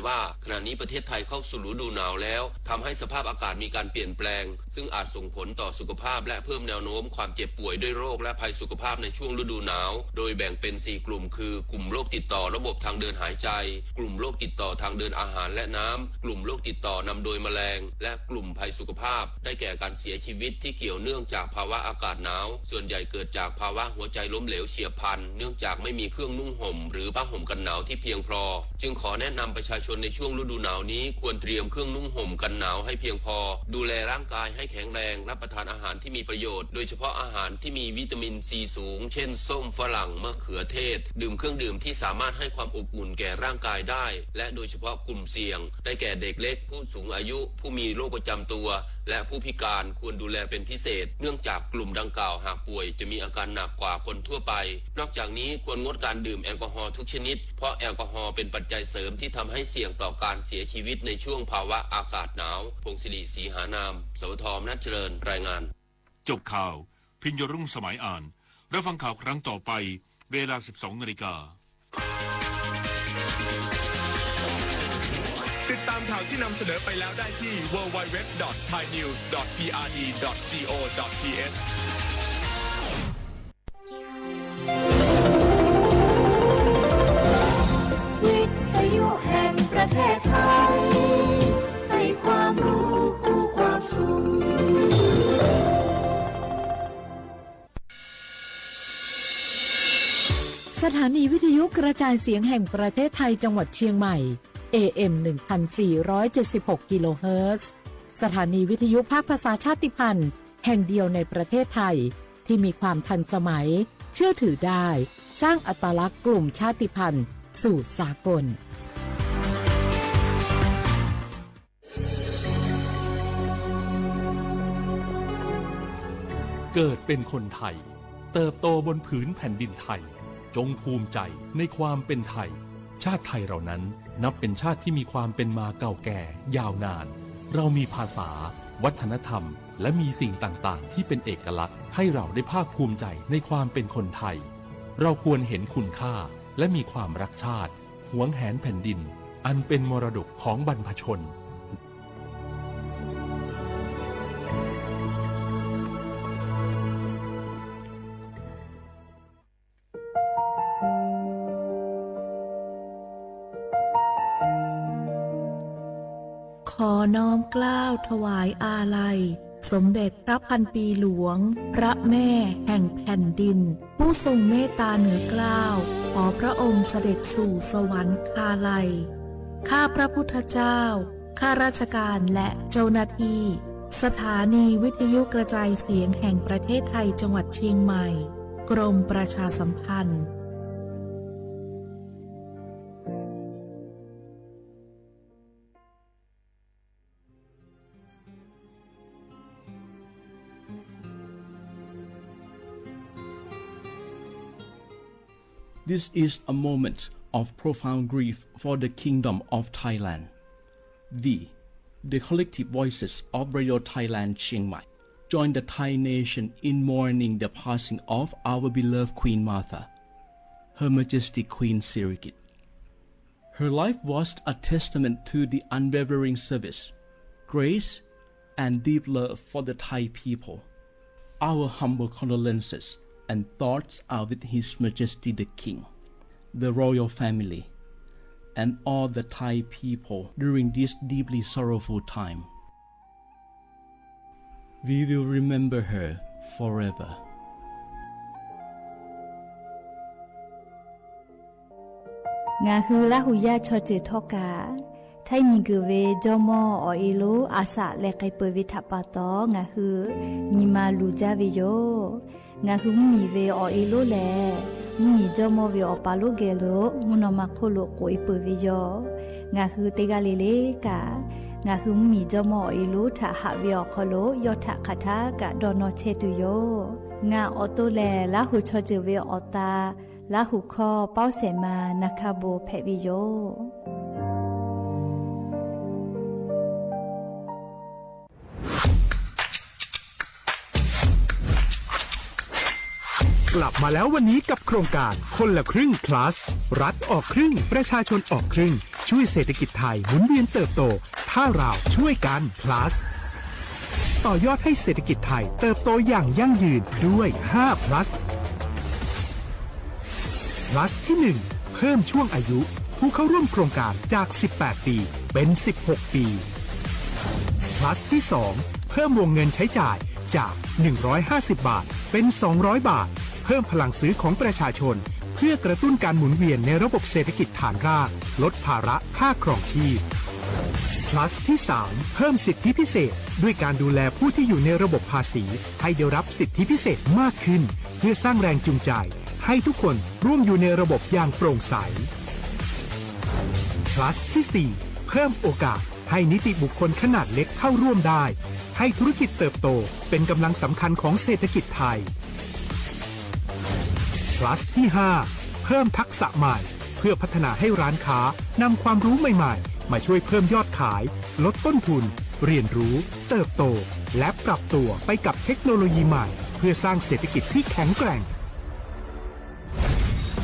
ว่า ขณะนี้ประเทศไทยเข้าสู่ฤดูหนาวแล้ว ทำให้สภาพอากาศมีการเปลี่ยนแปลง ซึ่งอาจส่งผลต่อสุขภาพ และเพิ่มแนวโน้มความเจ็บป่วยด้วยโรค และภัยสุขภาพในช่วงฤดูหนาว โดยแบ่งเป็น สี่ กลุ่ม คือ กลุ่มโรคติดต่อระบบทางเดินหายใจ กลุ่มโรคติดต่อทางเดินอาหารและน้ำ กลุ่มโรคติดต่อนำโดยแมลง และกลุ่มภัยสุขภาพ ได้แก่การเสียชีวิตที่เกี่ยวเนื่องจากภาวะอากาศหนาว ส่วนใหญ่เกิดจากภาวะหัวใจล้มเหลวเฉียบพลัน เนื่องจากไม่มีเครื่องนุ่งห่ม หรือผ้าห่มกันหนาวที่เพียงพอ จึงขอแนะนำประชาชนในช่วงฤดูหนาวนี้ ควรเตรียมเครื่องนุ่งห่มกันหนาวให้เพียงพอ ดูแลร่างกายให้แข็งแรง รับประทานอาหารที่มีประโยชน์ โดยเฉพาะอาหารที่มีวิตามินซีสูง เช่น ส้ม ฝรั่ง มะเขือเทศ ดื่มเครื่องดื่มที่สามารถให้ความอบอุ่นแก่ร่างกายได้ และโดยเฉพาะกลุ่มเสี่ยง ได้แก่เด็กเล็ก ผู้สูงอายุ ผู้มีโรคประจำตัว และผู้พิการ ควรดูแลเป็นพิเศษ เนื่องจากกลุ่มดังกล่าวหากป่วยจะมีอาการหนักกว่าคนทั่วไป นอกจากนี้ควรงดการดื่มแอลกอฮอล์ทุกชนิด เพราะแอลกอฮอล์เป็นปัจจัยเสริมที่ทำให้เสี่ยงต่อการเสียชีวิตในช่วงภาวะอากาศหนาว พงศิริ ศรีหานาม สวท อำนาจเจริญ รายงาน จบข่าว พิญโยรุ่งสมัยอ่าน รับฟังข่าวครั้งต่อไป เวลา สิบสองนาฬิกา ติดตามข่าวที่นำเสนอไปแล้วได้ที่ ดับเบิลยู ดับเบิลยู ดับเบิลยู ดอท ไทยนิวส์ ดอท พีอาร์ดี ดอท จี โอ ดอท ที เอช วิทยุแห่งประเทศไทย ให้ความรู้คู่ความสุข สถานีวิทยุกระจายเสียงแห่งประเทศไทยจังหวัดเชียงใหม่ เอ เอ็ม หนึ่งพันสี่ร้อยเจ็ดสิบหก กิโลเฮิรตซ์ สถานีวิทยุภาคภาษาชาติพันธุ์แห่งเดียวในประเทศไทย ที่มีความทันสมัย เชื่อถือได้ สร้างอัตลักษณ์กลุ่มชาติพันธุ์สู่สากล เกิดเป็นคนไทย เติบโตบนผืนแผ่นดินไทย จงภูมิใจในความเป็นไทย ชาติไทยเรานั้นนับเป็นชาติที่มีความเป็นมาเก่าแก่ยาวนาน เรามีภาษา วัฒนธรรม และมีสิ่งต่างๆ ที่เป็นเอกลักษณ์ ให้เราได้ภาคภูมิใจในความเป็นคนไทย เราควรเห็นคุณค่าและมีความรักชาติ หวงแหนแผ่นดิน อันเป็นมรดกของบรรพชน ขอน้อมเกล้าถวายอาลัย สมเด็จพระพันปีหลวง พระแม่แห่งแผ่นดิน ผู้ทรงเมตตาเหนือเกล้า ขอพระองค์เสด็จสู่สวรรคาลัย ข้าพระพุทธเจ้า ข้าราชการและเจ้าหน้าที่ สถานีวิทยุกระจายเสียงแห่งประเทศไทยจังหวัดเชียงใหม่ กรมประชาสัมพันธ์ This is a moment of profound grief for the Kingdom of Thailand. We, the collective voices of Radio Thailand Chiang Mai, join the Thai nation in mourning the passing of our beloved Queen Mother, Her Majesty Queen Sirikit. Her life was a testament to the unwavering service, grace, and deep love for the Thai people. Our humble condolences and thoughts are with His Majesty the King, the royal family, and all the Thai people during this deeply sorrowful time. We will remember her forever. Ngaˬ hui Laˇ hu yaˇ chaw ceuˬ htawˇ kaꞈ, Htaiˇ miˬguiˬ ve jawˇmawˇ awˬ e lonˉ a shaꞈ leh k'ai peuˬ ve htaꞈ pa taw, ngaˬ hui nyi ma luˬ jaˇ ve yoˬ. Ngaˬ hui mvuhˇmiˬ ve awˬ e lonˉ lehˬ, mvuhˇmiˬ jawˇmawˇ ve awˬ pa lonˉ geh lo mvuhˇ naw ma hk'oˆ lo k'oꞈ e peuˬ ve yoˬ. Ngaˬ hui teˇ g'aˇ le le kaꞈ, ngaˬ hui mvuhˇmiˬ jawˇmawˇ awˬ e lonˉ htaꞈ haꞈ ve awˬ hk'aw lo yawˇ htaꞈ hk'aˬ htaˇ kaꞈ dawˇ nawˇ chehˇ tuˬ yoˬ. Ngaˬ awˬ to lehˬ, Laˇ hu chaw ceuˬ ve awˬ ta, Laˇ hu hkawˇ pawˇ shehˍ ma na hkaˇ bon hpehꞈ ve yoˬ. กลับมาแล้ววันนี้กับโครงการคนละครึ่ง plus รัฐออกครึ่ง ประชาชนออกครึ่ง ช ด้วยเศรษฐกิจไทยหมุนเวียนเติบโต ถ้าเราช่วยกัน Plus ต่อยอดให้เศรษฐกิจไทยเติบโตอย่างยั่งยืนด้วย ห้า Plus Plus ที่ หนึ่ง เพิ่มช่วงอายุผู้เข้าร่วมโครงการจาก สิบแปด ปี เป็น สิบหก ปี Plus ที่ สอง เพิ่มวงเงินใช้จ่ายจาก หนึ่งร้อยห้าสิบ บาท เป็น สองร้อย บาท เพิ่มพลังซื้อของประชาชน เพื่อกระตุ้นการหมุนเวียนในระบบเศรษฐกิจฐานราก ลดภาระค่าครองชีพ Plus ที่ สาม เพิ่มสิทธิพิเศษ ด้วยการดูแลผู้ที่อยู่ในระบบภาษี ให้ได้รับสิทธิพิเศษมากขึ้น เพื่อสร้างแรงจูงใจ ให้ทุกคนร่วมอยู่ในระบบอย่างโปร่งใส Plus ที่ สี่ เพิ่มโอกาสให้นิติบุคคลขนาดเล็กเข้าร่วมได้ ให้ธุรกิจเติบโตเป็นกำลังสำคัญของเศรษฐกิจไทย Plus ที่ ห้า เพิ่มทักษะใหม่ เพื่อพัฒนาให้ร้านค้านำความรู้ใหม่ๆ มาช่วยเพิ่มยอดขาย ลดต้นทุน เรียนรู้ เติบโต และปรับตัวไปกับเทคโนโลยีใหม่ เพื่อสร้างเศรษฐกิจที่แข็งแกร่ง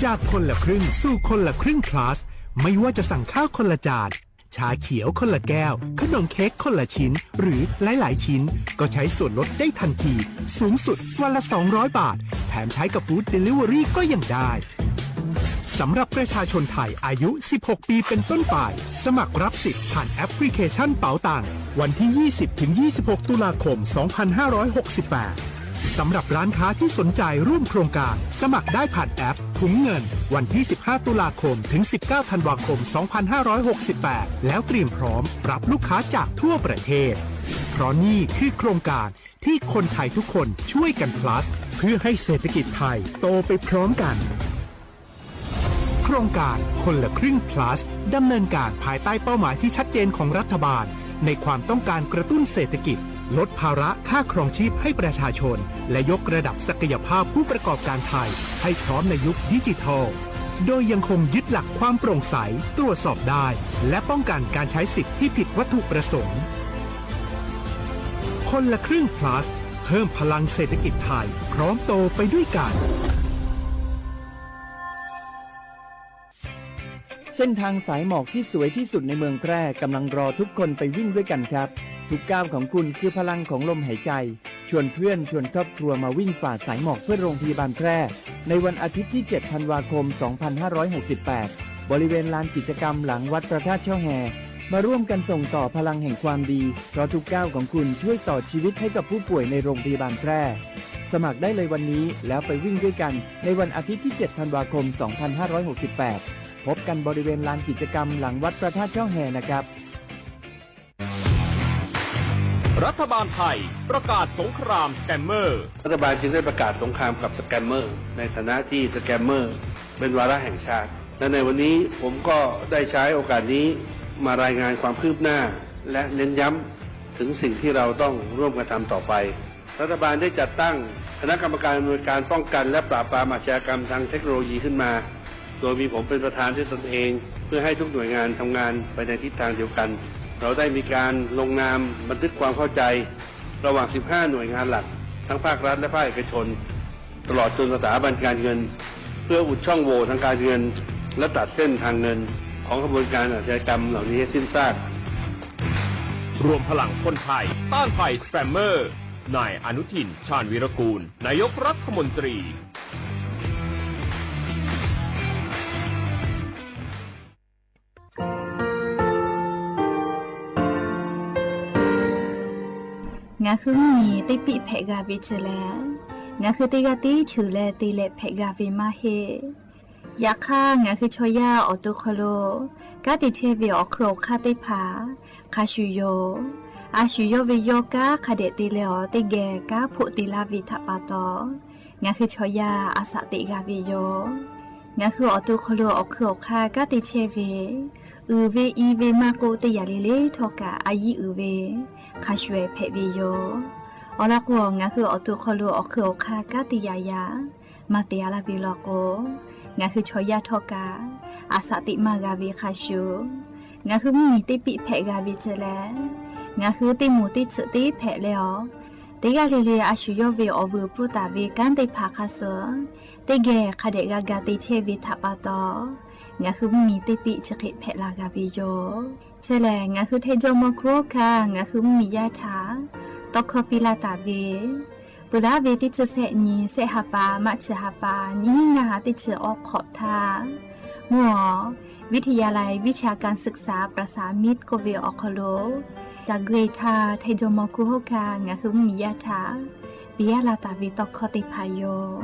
จากคนละครึ่งสู่คนละครึ่ง Plus ไม่ว่าจะสั่งข้าวคนละจาน ชาเขียวคนละแก้ว ขนมเค้กคนละชิ้น หรือหลายๆ ชิ้น ก็ใช้ส่วนลดได้ทันที สูงสุดวันละ สองร้อย บาท แถมใช้กับ Food Delivery ก็ยังได้ สำหรับประชาชนไทยอายุ สิบหก ปีเป็นต้นไป สมัครรับสิทธิ์ผ่านแอปพลิเคชันเป๋าตัง วันที่ ยี่สิบ ถึง ยี่สิบหก ตุลาคม สองพันห้าร้อยหกสิบแปด สำหรับร้านค้าที่สนใจร่วมโครงการ สมัครได้ผ่านแอปถุงเงิน วันที่ สิบห้า ตุลาคม ถึง สิบเก้า ธันวาคม สองพันห้าร้อยหกสิบแปด แล้วเตรียมพร้อมรับลูกค้าจากทั่วประเทศ เพราะนี่คือโครงการที่คนไทยทุกคนช่วยกัน Plus เพื่อให้เศรษฐกิจไทยโตไปพร้อมกัน โครงการคนละครึ่ง Plus ดำเนินการภายใต้เป้าหมายที่ชัดเจนของรัฐบาล ในความต้องการกระตุ้นเศรษฐกิจ ลดภาระค่าครองชีพให้ประชาชน และยกระดับศักยภาพผู้ประกอบการไทย ให้พร้อมในยุคดิจิทัล โดยยังคงยึดหลักความโปร่งใส ตรวจสอบได้ และป้องกันการใช้สิทธิ์ที่ผิดวัตถุประสงค์ คนละครึ่ง Plus เพิ่มพลังเศรษฐกิจไทย พร้อมโตไปด้วยกัน เส้นทางสายหมอกที่สวยที่สุดในเมืองแพร่กำลังรอทุกคนไปวิ่งด้วยกันครับ ทุกก้าวของคุณคือพลังของลมหายใจ ชวนเพื่อนชวนครอบครัวมาวิ่งฝ่าสายหมอกเพื่อโรงพยาบาลแพร่ ในวันอาทิตย์ที่ เจ็ด ธันวาคม สองพันห้าร้อยหกสิบแปด บริเวณลานกิจกรรมหลังวัดพระธาตุช่อแฮ มาร่วมกันส่งต่อพลังแห่งความดี เพราะทุกก้าวของคุณช่วยต่อชีวิตให้กับผู้ป่วยในโรงพยาบาลแพร่ สมัครได้เลยวันนี้แล้วไปวิ่งด้วยกันในวันอาทิตย์ที่ เจ็ด ธันวาคม สองพันห้าร้อยหกสิบแปด พบกันบริเวณลานกิจกรรมหลังวัดพระธาตุช่อแฮนะครับ รัฐบาลไทยประกาศสงครามสแกมเมอร์ รัฐบาลจึงได้ประกาศสงครามกับสแกมเมอร์ ในฐานะที่สแกมเมอร์เป็นวาระแห่งชาติ และในวันนี้ผมก็ได้ใช้โอกาสนี้มารายงานความคืบหน้า และเน้นย้ำถึงสิ่งที่เราต้องร่วมกันทำต่อไป รัฐบาลได้จัดตั้งคณะกรรมการอำนวยการป้องกันและปราบปรามอาชญากรรมทางเทคโนโลยีขึ้นมา โดยมีผมเป็นประธานด้วยตนเอง เพื่อให้ทุกหน่วยงานทำงานไปในทิศทางเดียวกัน เราได้มีการลงนามบันทึกความเข้าใจ ระหว่าง สิบห้า หน่วยงานหลัก ทั้งภาครัฐและภาคเอกชน ตลอดจนสถาบันการเงิน เพื่ออุดช่องโหว่ทางการเงิน และตัดเส้นทางเงินของขบวนการอาชญากรรมเหล่านี้ให้สิ้นซาก รวมพลังคนไทยต้านภัยสแกมเมอร์ นายอนุทิน ชาญวีรกูล นายกรัฐมนตรี Ngaˬ hui mvuhˇ miˬ teˇ piˆ hpehꞈ g'a ve chi lehˬ, ngaˬ hui teˇ g'aˇ tiˉ cheuˬ leh te leh hpehꞈ g'a ve maˇ heˆ. Yaꞈ hk'aˇ, ngaˬ hui chaw yaˇ awˬ to hk'aw lo kanˉ te chehˇ ve awˬ hk'eun awˬ hk'aˇ teˇ hpaˍ hk'a shuˍ yoˬ. A shu yawˇ ve yawˇ kanˉ hk'a dehꞈ te leh awˬ teˇ geh kanˉ hpoˆ te laˇ ve htaꞈ pa taw, ngaˬ hui chaw yaˇ a shaꞈ teꞈ g'a ve yoˬ. Ngaˬ hui awˬ to hk'aw lo awˬ hk'eun awˬ hk'aˇ kanˉ te chehˇ ve, uiˍ ve i ve maˇ k'oˆ, teˇ yanˇ le le htawˇ kaꞈ a yiˉ uiˍ ve hk'a shuˍ ehˍ hpehꞈ ve yoˬ. Awˬ lawn k'o, ngaˬ hui awˬ to hk'aw lo awˬ hk'eun awˬ hk'aˇ kanˉ te yaꞈ yaꞈ maˇ te a laˇ ve law k'o, ngaˬ hui chaw yaˇ htawˇ kaꞈ a shaꞈ teꞈ maˇ g'a ve hk'a shuˍ, ngaˬ hui mvuhˇ miˬ teˇ piˆ hpehꞈ g'a ve chi lehˬ, ngaˬ hui teˇ moˍ teˇ tsuhꞈ teˇ hpehꞈ leh awˬ, teˇ g'aˇ le le a shu yawˇ ve awˬ vuiˬ pfuhˇ taˍ ve kanˉ teˇ hpaˍ hk'a suh teˇ geh hk'a dehꞈ g'a ga te chehˇ ve htaꞈ pa taw, ngaˬ hui mvuhˇmiˬ teˇ piˆ chi hk'e hpehꞈ la g'a ve yoˬ. Chi lehˬ, ngaˬ hui Htaiˍ jawˇmawˇ hkunˉ hawˉ hkanˇ ngaˬ hui mvuhˇmiˬ yaˇ htaꞈ tawˇ hkawˇ piˇ laˇ taˍ ve, peuˬ laˉ ve teˇ chi sehˆ nyi, sehˆ ha pa, March ha pa, nyiˇ hinˉ ngaˇ ha teˇ chi awˬ hk'awꞈ htaˇ, mvuhˇ awˬ วิทยาลัยวิชาการศึกษาประสามิตร k'oˆ ve awˬ hk'aw lo, caˬ gui htaˇ Htaiˍ jawˇmawˇ hkunˉ hawˉ hkanˇ ngaˬ hui mvuhˇmiˬ yaˇ htaꞈ piˇ laˇ taˍ ve tawˇ hkawˇ teˇ hpaˍ yoˬ.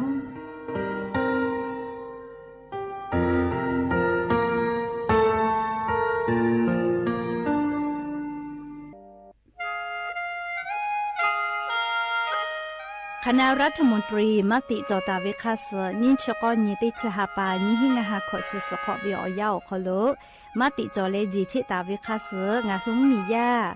Hk'aˬ na รัฐมนตรี maˇ tiꞈ cawˬ taˍ ve hk'aˇ suh, nyiˇ chi k'awˇ nyi teˇ chi ha pa nyiˇ hinˉ ngaˇ ha hkawꞈ chi suhˍ hk'awꞈ ve awˬ yanˇ awˬ hk'aw lo maˇ tiꞈ cawˬ leh jeˬ cheˆ taˍ ve hk'aˇ suh, ngaˬ hui mvuhˇmiˬ yaˇ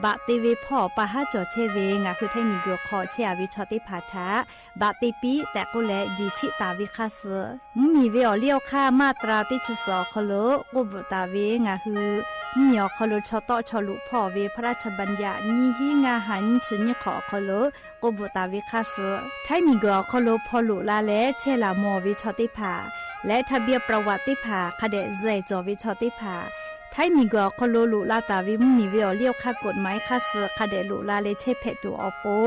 baꞈ te ve hpawˇ pa haˉ cawˬ chehˇ ve ngaˬ hui Htaiˇ miˬguiˬ hk'aw chehˇ a ve chaw teˇ hpaˍ htaꞈ baꞈ te piˇ tehꞈ k'oˆ leh jeˬ cheˆ taˍ ve hk'aˇ suh, mvuhˇmiˬ ve awˬ liˇ awˬ hk'aˇ maˇ tra teˇ chi suhˍ awˬ hk'aw lo k'oˆ bvuhꞈ taˍ ve ngaˬ hui mvuhˇmiˬ awˬ hk'aw lo chaw tawˆ chaw loꞈ hpawˇ ve พระราชบัญญัติ nyiˇ hinˉ ngaˇ ha nyiˇ chi nyiˇ hk'awꞈ awˬ hk'aw lo k'oˆ bvuhꞈ taˍ ve hk'aˇ suh, Htaiˇ miˬguiˬ awˬ hk'aw lo hpaw loꞈ la leh chehˇ laˬ mawˬ ve chaw teˇ hpaˍ leh ทะเบียนประวัติ teˇ hpaˍ hk'a dehꞈ zuhꞈ cawˬ ve chaw teˇ hpaˍ, Htaiˇ miˬguiˬ awˬ hk'aw lo loꞈ la taˍ ve mvuhˇmiˬ ve awˬ liˇ awˬ hk'aˇ กฎหมาย hk'aˇ suh hk'a dehꞈ loꞈ la leh chehˇ hpehꞈ tuˬ awˬ pon,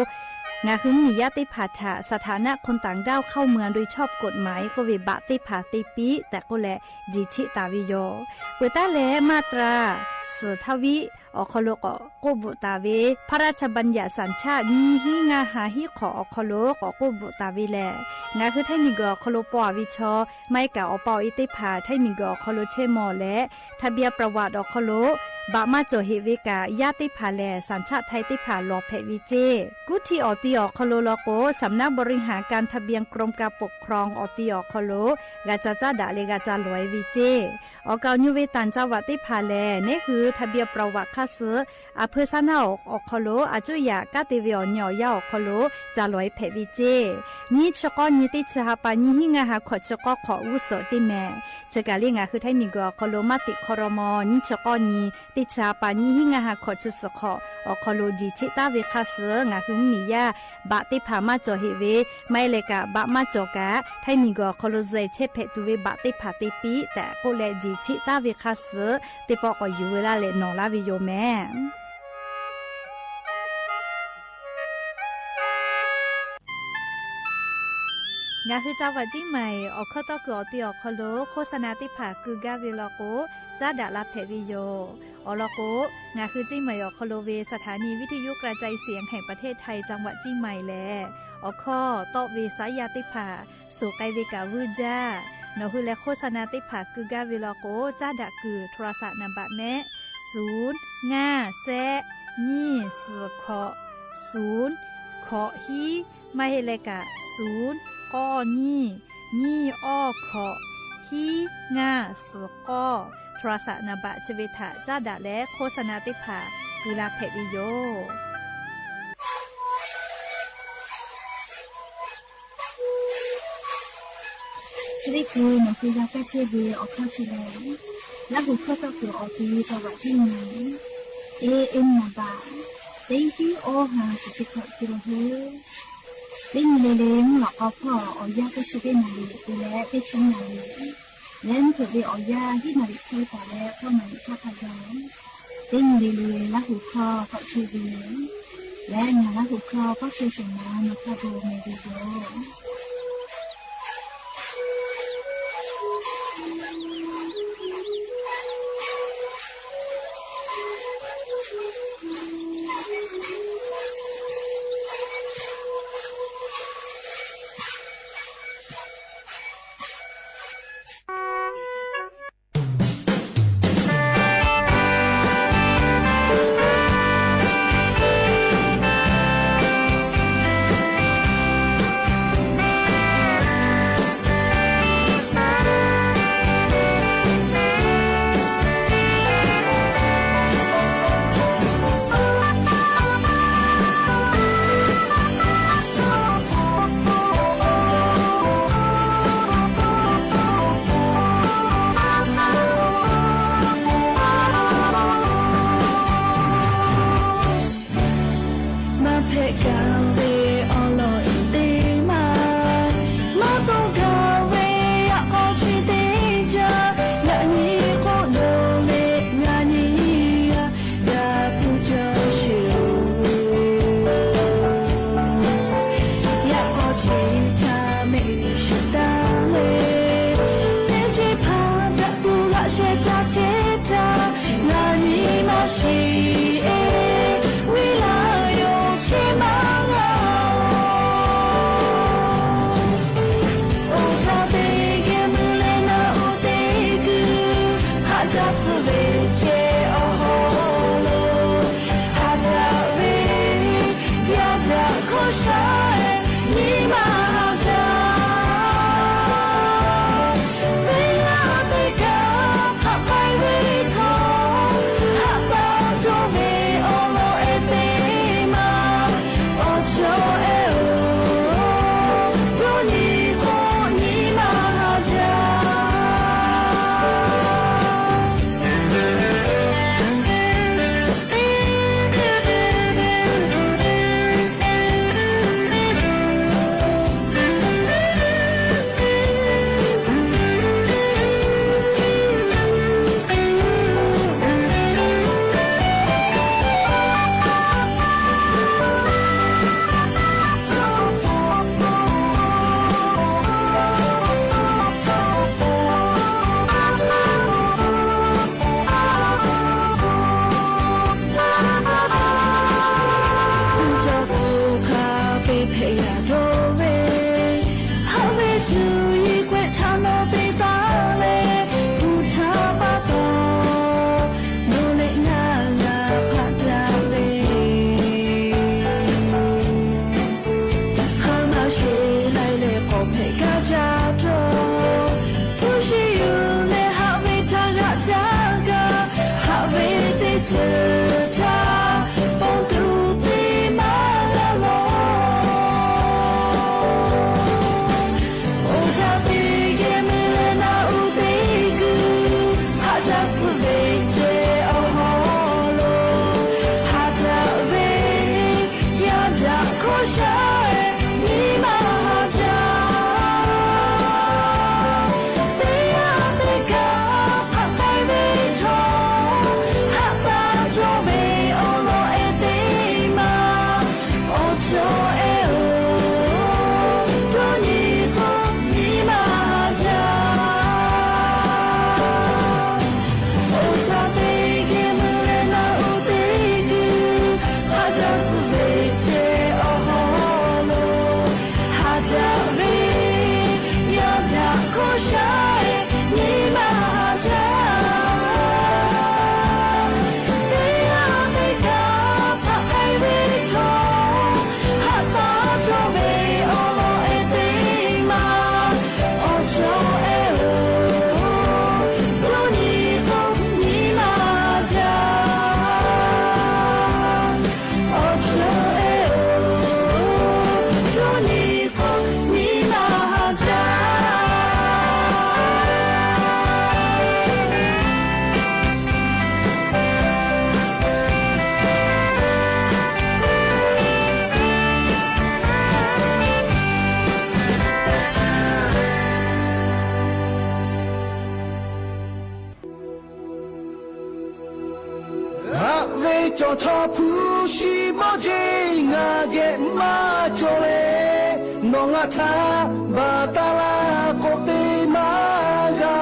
ngaˬ hui mvuhˇmiˬ yaˇ teˇ hpaˍ htaꞈ สถานะคนต่างด้าวเข้าเมืองโดยชอบกฎหมาย k'oˆ ve baꞈ teˇ hpaˍ te piˇ tehꞈ k'oˆ leh jeˬ cheˆ taˍ ve yoˬ. Peuˬ taˉ leh maˇ tra suhˍ htaˇ viˉ awˬ hk'aw lo k'awꞈ k'oˆ bvuhꞈ taˍ ve พระราชบัญญัติสัญชาติ nyiˇ hinˉ ngaˇ ha hiˉ hk'awꞈ awˬ hk'aw lo k'awꞈ k'oˆ bvuhꞈ taˍ ve lehˬ, ngaˬ hui Htaiˇ miˬguiˬ awˬ hk'aw lo paw a ve chaw, maˇ heˆ kaꞈ awˬ pa awˬ e teˇ hpaˍ Htaiˇ miˬguiˬ awˬ hk'aw lo chehˇ mawˬ leh ทะเบียนประวัติ awˬ hk'aw lo baꞈ maˇ cawˬ heꞈ ve kaꞈ, yaˇ teˇ hpaˍ lehˬ สัญชาติไทย teˇ hpaˍ lawˬ hpehꞈ ve ceˇ. Kuˇ htiˇ awˬ ti awˬ hk'aw lo law k'o, สำนักบริหารการทะเบียน กรมการปกครอง awˬ ti awˬ hk'aw lo g'a ca caˉ daꞈ leh g'a ca lawˬ e ve ceˇ. Awˬ kaˍ awˬ nyi ve ต่างจังหวัด teˇ hpaˍ lehˬ, neˉ hui ทะเบียนประวัติ hk'aˇ suh a hpeu saˉ naˉ awˬ hk'aw lo a cuˇ yaꞈ kanˉ te ve awˬ nyi awˬ yanˇ awˬ hk'aw lo ca lawˬ e hpehꞈ ve ceˇ. Nyiˇ chi k'awˇ nyi teˇ chi ha pa nyiˇ hinˉ ngaˇ ha hkawꞈ chi k'awˇ hk'awꞈ g'uˇ suhˍ ceˇ mehˍ. Chi kaˬ le ngaˬ hui Htaiˇ miˬguiˬ awˬ hk'aw lo maˇ tiꞈ hk'aw raw maw, nyiˇ chi k'awˇ nyi teˇ chi ha pa nyiˇ hinˉ ngaˇ ha hkawꞈ chi suhˍ hk'awꞈ awˬ hk'aw lo jeˬ cheˆ taˉ ve hk'aˇ suh, ngaˬ hui mvuhˇmiˬ yaˇ baꞈ teˇ hpaˍ maˇ cawˬ heꞈ ve, maˇ heˆ leh kaꞈ baꞈ maˇ cawˬ kaꞈ Htaiˇ miˬguiˬ awˬ hk'aw lo zuhꞈ chehˇ hpehꞈ tuˬ ve baꞈ teˇ hpaˍ te piˇ tehꞈ k'oˆ leh jeˬ cheˆ taˉ ve hk'aˇ suh, teˇ pawˆ k'awꞈ yuˬ ve laˇ leh nawˬ laˇ ve yoˬ mehˍ. Ngaˬ hui จังหวัดเชียงใหม่ awˬ hkawˇ tawˇ kuiˬ awˬ ti awˬ hk'aw lo โฆษณา teˇ hpaˍ keu gaˇ ve law k'o, caˉ daꞈ la hpehꞈ ve yoˬ. Awˬ lawn k'o, ngaˬ hui เชียงใหม่ awˬ hk'aw lo ve สถานีวิทยุกระจายเสียงแห่งประเทศไทย จังหวัดเชียงใหม่ lehˬ, awˬ hkawˇ tawˆ ve saˉ yaˇ teˇ hpaˍ suhˍ k'ai ve kaꞈ vuiˇ jaˇ. Nawˬ hui leh โฆษณา teˇ hpaˍ keu gaˇ ve law k'o, caˉ daꞈ kuiˬ โทรศัพท์ นามบัตร mehˆ, suˍ ngaˇ sehˆ nyiˇ suhˍ hkawꞈ suˍ hkawꞈ hiˉ, maˇ heˆ leh kaꞈ suˍ k'awˇ nyiˇ nyiˇ awˇ hkawꞈ hiˉ ngaˇ suhˍ k'awˇ โทรศัพท์ นามบัตร chi ve htaꞈ caˉ daꞈ leh โฆษณา teˇ hpaˍ keu la hpehꞈ ve yoˬ. Chi teˇ hkui nawˬ hui g'a kaˇ chehˇ ve awˬ hkawˇ chi lehˬ, Laˇ huˍ hkawˇ tawˇ kuiˬ awˬ ti จังหวัดเชียงใหม่ A M นามบัตร teˇ hiˉ awˇ ha suhˍ chi hkawꞈ keu la heuˆ. Teˇ nyi le le mvuhˇ lawꞈ k'aw hpawˇ awˬ yanˇ teˇ chi teˇ naˍ riˍ te leh teˇ chi naˍ riˍ, leh mvuhˇ hpeuꞈ ve awˬ yanˇ hiˉ naˍ riˍ hk'e taˍ leh k'awˇ naˍ riˍ htaˇ hk'a gaˬ, teˇ nyi le le Laˇ huˍ hkawˇ k'awꞈ chehˇ ve yoˬ. Leh ngaˬ Laˇ huˍ hkawˇ k'awꞈ chehˇ shawˍ ma nawˬ htaꞈ bon meh ve yoˬ. Chi htaꞈ pon tuˬ teˇ maˇ g'a lawˬ. Oˇ htaˇ teˇ geh meuˇ leh naꞈ uˉ teˇ kuiˬ hk'a caˇ suh ve ceh awˬ hawˉ lo, ha daꞈ ve yaˇ daꞈ hkawˇ sha e nyi ma ha jaˇ. Teˇ g'aˇ teˇ kaꞈ hk'aˬ k'ai ve htawˇ, haꞈ taˇ cawˇ ve awˬ lawn e teˇ maˬ awˬ cawˬ e oˬ, dawˇ nyi k'o nyi ma ha jaˇ. Oˇ htaˇ teˇ geh meuˇ leh naꞈ uˉ teˇ kuiˬ hk'a caˇ suh ve ceh awˬ hawˉ lo, ha daꞈ ve yaˇ daꞈ hkawˇ sha e nyi ma ha jaˇ. Teˇ g'aˇ teˇ kaꞈ hk'aˬ k'ai ve htawˇ, haꞈ taˇ cawˇ ve awˬ lawn e teˇ maˬ awˬ cawˬ e oˬ, dawˇ nyi k'o nyi ma ha jaˇ. Awˬ cawˬ e oˬ, dawˇ nyi k'o nyi ma ha jaˇ. Haꞈ ve cawˬ htawˇ hpu shi mawˇ jeˇ ngaˬ geh maˇ cawˬ leh, nawˬ ngaˬ htaꞈ baˬ taˍ laˇ k'oˆ teˇ maˇ g'a.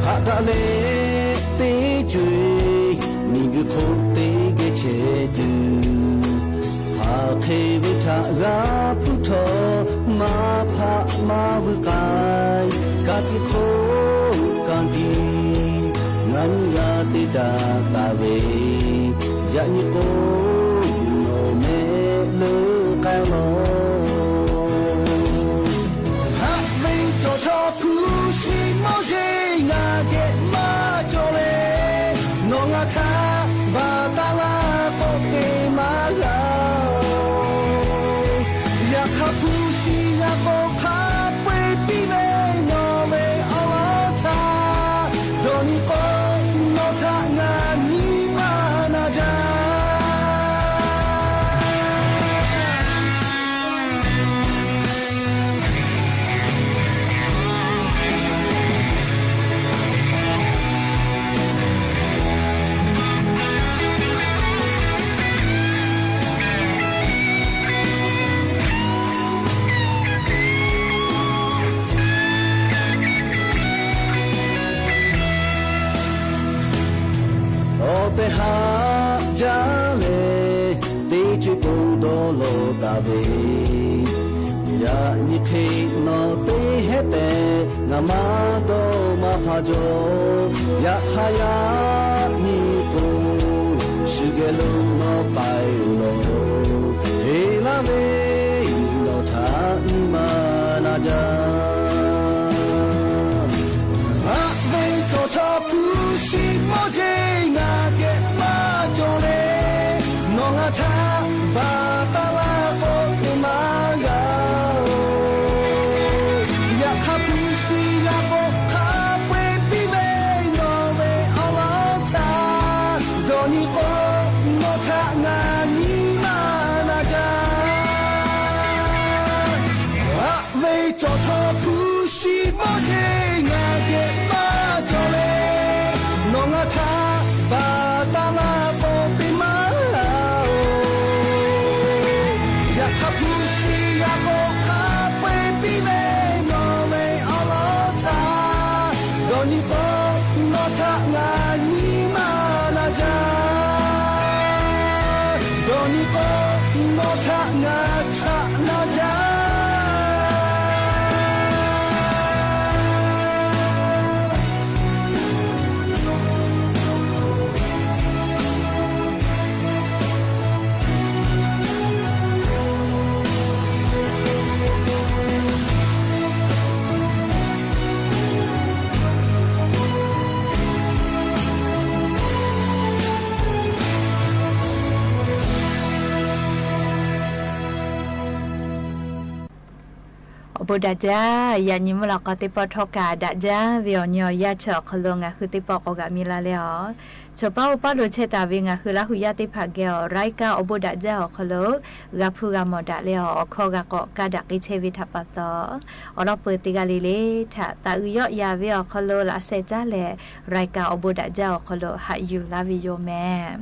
Haꞈ daꞈ leh teˇ co e, miˬguiˬ hk'oˆ teˇ geh chehˇ tuˬ, hk'aˬ hk'e ve htaꞈ g'a hpuˇ htawˇ, maˇ hpaˆ maˇ vuiˬ k'ai, ka tiꞈ hk'oˆ ka tiꞈ ngaˬ nyi g'a te daꞈ taˍ ve, yaꞈ nyi k'o, nawˬ mehˆ leuˆ k'ai lawˬ. Haꞈ ve cawˬ htawˇ hpu shi mawˇ jeˇ ngaˬ geh maˇ cawˬ leh, nawˬ ngaˬ htaꞈ baˬ taˍ laˇ k'oˆ teˇ maˇ g'a oˬ. Yaꞈ hk'aˇ hpu shi g'a k'o hk'a peu-eˬ piˇ ve nawˬ ve awˬ lawn htaꞈ dawˇ nyi k'o, nawˬ htaꞈ ngaˬ nyi ma na jaˇ. Awˬ tehˬ haˉ jaˇ leh, teˇ co e k'o dawˇ law taˍ ve, yaꞈ nyi hk'e nawˬ teˇ hehˉ tehꞈ ngaˬ maˇ dawˇ maˇ hpaˇ jaw. Yaꞈ hk'aˇ yaꞈ nyi k'o, shu geh lo nawˬ k'ai lawˬ, heˆ laˇ ve nawˬ htaꞈ nyi ma na jaˇ. Haꞈ ve cawˬ htawˇ hpu shi mawˇ jeˇ ngaˬ geh maˇ cawˬ leh, nawˬ ngaˬ htaꞈ baˬ taˍ laˇ k'oˆ teˇ maˇ g'a oˬ. Yaꞈ hk'aˇ hpu shi g'a k'o hk'a peu-eˬ piˇ ve nawˬ ve awˬ lawn htaꞈ dawˇ nyi k'o, nawˬ htaꞈ ngaˬ nyi ma na jaˇ. Haꞈ ve cawˬ htawˇ hpu shi mawˇ jeˇ ngaˬ geh maˇ cawˬ leh, nawˬ ngaˬ htaꞈ baˬ taˍ laˇ k'oˆ teˇ maˇ g'a oˬ. Yaꞈ hk'aˇ hpu shi g'a k'o hk'a peu-eˬ piˇ ve nawˬ ve awˬ lawn htaꞈ dawˇ nyi k'o, nawˬ htaꞈ ngaˬ nyi ma na jaˇ. Awˬ bon daꞈ jaˇ. Yaꞈ nyi mvuhˇ lawꞈ k'aw teˇ pawˆ htawˇ kaꞈ daꞈ jaˇ ve awˬ nyi awˬ yanˇ chi awˬ hk'aw lo ngaˬ hui teˇ pawˆ k'awꞈ g'aꞈ mi la leh a, chaw paˉ oˇ paˉ lo chehˇ taˍ ve ngaˬ hui Laˇ huˍ yaˇ teˇ hpaˍ geh awˬ รายการ awˬ bon daꞈ jaˇ awˬ hk'aw lo g'a hpuˇ g'a mawˬ daꞈ leh a, awˬ hkawˇ g'a k'awꞈ kaˇ daꞈ k'ai chehˇ ve htaꞈ pa taw, awˬ lawn peuˬ teˇ g'aˇ le le htaꞈ taˍ uiˍ yawˆ yan ve awˬ hk'aw lo laꞈ sheh caˉ leh รายการ awˬ bon daꞈ jaˇ awˬ hk'aw lo haꞈ yuˬ laˇ ve yoˬ mehˍ.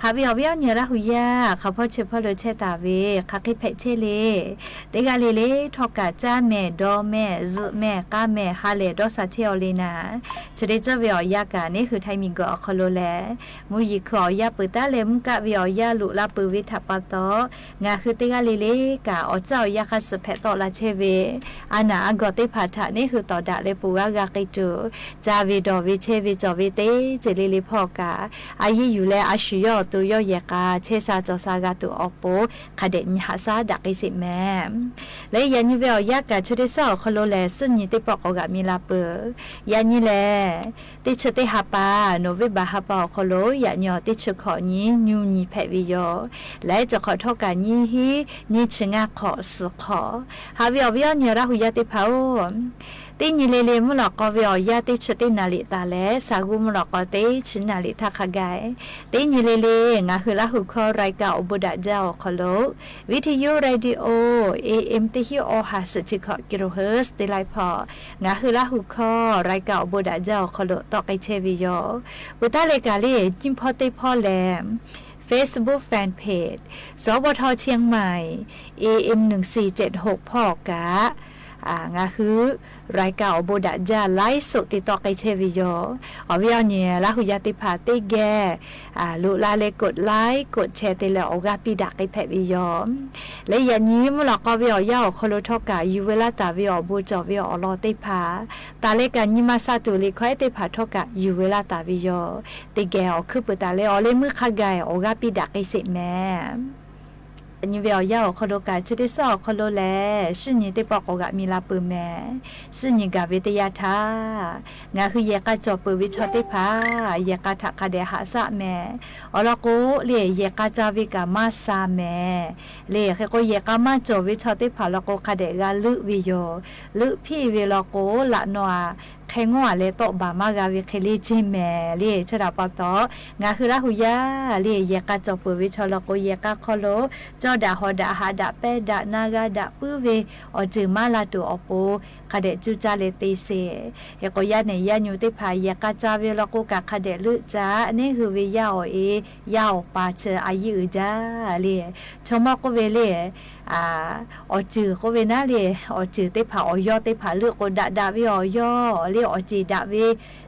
Haꞈ ve awˬ viˉ awˬ nyi Laˇ huˍ yaˇ hk'aˬ hpawˇ chi hpawˇ lo chehˇ taˍ ve hk'aˬ hk'e hpehꞈ chehˇ le, teˇ g'aˇ le le htawˇ kaꞈ caˇ mehˍ, dawˇ mehˍ, zuhꞈ mehˍ, k'aˇ mehˍ, ha lehˬ dawˇ sha chehˇ aw le naˍ, chi teˇ ceuˬ ve awˬ yanˇ kaꞈ neˇ hui Htaiˇ miˬguiˬ awˬ hk'aw lo lehˬ, mvuhˇ yeˬ hkui awˬ yanˇ peuˬ taˉ leh mvuhˇ kaˆ ve awˬ yanˇ loꞈ la peuˬ ve htaꞈ pa taw, ngaˬ hui teˇ g'aˇ le le kaꞈ awˬ caˇ awˬ yanˇ hk'a suh hpehꞈ tawˆ la chehˇ ve a naˍ a gawˬ teˇ hpaˍ htaꞈ neˇ hui tawˍ daꞈ leh ponˬ g'aˇ g'a k'ai tuˬ, caˇ ve dawˬ ve chehˇ ve cawˬ ve teˇ ceuˬ le le hpawˇ kaꞈ, a yiˇ yuˬ leh a shu yawˇ awˬ to yawˇ yehˬ k'a chehˇ sha cawˬ sha g'a tuˬ awˬ pon hk'a dehꞈ nyi haꞈ shaˉ daꞈ k'ai sheˍ mehˍ. Leh yaꞈ nyi ve awˬ yanˇ kaꞈ chi teˇ shaˉ awˬ hk'aw lo lehˬ, suhˆ nyi teˇ pawˆ k'awꞈ g'aꞈ mi la peuˬ. Yaꞈ nyi lehˬ, teˇ chi teˇ ha pa, November ha pa awˬ hk'aw lo yaꞈ nyi awˬ teˇ chi hkawꞈ nyi nyu nyi hpehꞈ ve yoˬ. Leh cawˬ hk'awꞈ htawˇ kaꞈ nyiˇ hinˉ nyiˇ chi ngaˇ hk'awꞈ suhˍ hk'awꞈ. Haꞈ ve awˬ viˉ awˬ nyi Laˇ huˍ yaˇ teˇ hpaˍ-oˬ, teˇ nyi le le mvuhˇ lawꞈ k'aw ve awˬ yanˇ teˇ chi teˇ naˍ riˍ taˍ leh, shaˍ g'uˇ mvuhˇ lawꞈ k'aw teˇ chi naˍ riˍ htaˇ hk'a gaˬ, teˇ nyi le le ngaˬ hui Laˇ huˍ hkawˇ รายการ awˬ bon daꞈ jaˇ awˬ hk'aw lo, Viˇ hti yuˇ เรดิโอ เอเอ็ม teˇ hinˉ awˬ ha suhˍ chi hkawꞈ กิโลเฮิรตซ์ teˇ laiˉ hpawˇ, ngaˬ hui Laˇ huˍ hkawˇ รายการ awˬ bon daꞈ jaˇ awˬ hk'aw lo tawˆ k'ai chehˇ ve yoˬ. Peuˬ taˉ leh kaꞈ le, nyiˇ hpawˇ teˇ hpawˇ lehˬ, Facebook Fanpage สวท เชียงใหม่ เอเอ็ม หนึ่งสี่เจ็ดหก hpawˇ kaꞈ ngaˬ hui รายการ awˬ bon daꞈ jaˇ ไลฟ์สด te tawˆ k'ai chehˇ ve yoˬ. Awˬ viˉ awˬ nyi Laˇ huˍ yaˇ teˇ hpaˍ teˇ geh loꞈ la leh กดไลค์ กดแชร์ te leh awˬ g'aˇ piˇ daꞈ k'ai hpehꞈ ve yoˬ. Leh yaꞈ nyi mvuhˇ lawꞈ k'aw ve awˬ yanˇ awˬ hk'aw lo htawˇ kaꞈ yuˬ ve laˇ taˍ ve awˬ bon cawˬ ve awˬ lawn teˇ hpaˍ, taˍ leh kaꞈ nyi ma sha tuˬ liꞈ hkawˇ ehˉ teˇ hpaˍ htawˇ kaꞈ yuˬ ve laˇ taˍ ve yoˬ. Teˇ geh awˬ hkuiˉ peuˬ taˍ leh awˬ leh meuˇ hk'a gaˬ awˬ g'aˇ piˇ daꞈ k'ai sheˍ mehˍ. Yaꞈ nyi ve awˬ yanˇ awˬ hk'aw lo kaꞈ chi teˇ shaˉ awˬ hk'aw lo lehˬ, suhˆ nyi teˇ pawˆ k'awꞈ g'aꞈ mi la peuˬ mehˍ. Suhˆ nyi gaˬ ve teˇ yanˇ htaˇ, ngaˬ hui yehˬ k'a cawˬ peuˬ ve chaw teˇ hpaˍ yehˬ k'a htaꞈ hk'a dehꞈ haꞈ shaˆ mehˍ. Awˬ lawn k'o le, yehˬ k'a ca ve kaꞈ maˇ sha mehˍ. Le hk'e k'o, yehˬ k'a maˇ cawˬ ve chaw teˇ hpaˍ lawn k'o, hk'a dehꞈ g'a leuˆ ve yoˬ. Leuˆ hpiˇ ve lawn k'o, laꞈ naw aꞈ hk'e ngawˉ aꞈ leh tawˆ baˬ maˇ g'a ve hk'e le ceˇ mehˍ le. Chi htaꞈ pa taw, ngaˬ hui Laˇ huˍ yaˇ le yehˬ k'a cawˬ peuˬ ve chaw lawn k'o, yehˬ k'a hk'aw lo cawˇ daꞈ hawˍ daꞈ haꞈ daꞈ pehˇ daꞈ na g'a daꞈ puiˉ ve awˬ ceuˬ maˇ la tuˬ awˬ pon hk'a dehꞈ cuˇ caˇ leh te sheˍ. Hk'e k'o, yaˇ nehˬ yaˇ nyu teˇ hpaˍ yehˬ k'a ca ve lawn k'o kaꞈ hk'a dehꞈ leuˆ caˇ. Neˇ hui ve yaˇ awˬ e, yaˇ awˬ pa chi a yiˇ uiˍ jaˇ le. Chaw mawˇ k'oˆ ve le, awˬ ceuˬ k'oˆ ve naˉ le, awˬ ceuˬ teˇ hpaˍ awˬ yawˇ teˇ hpaˍ leuˆ k'o, daꞈ daꞈ ve awˬ yawˇ le, awˬ ceˬ daꞈ ve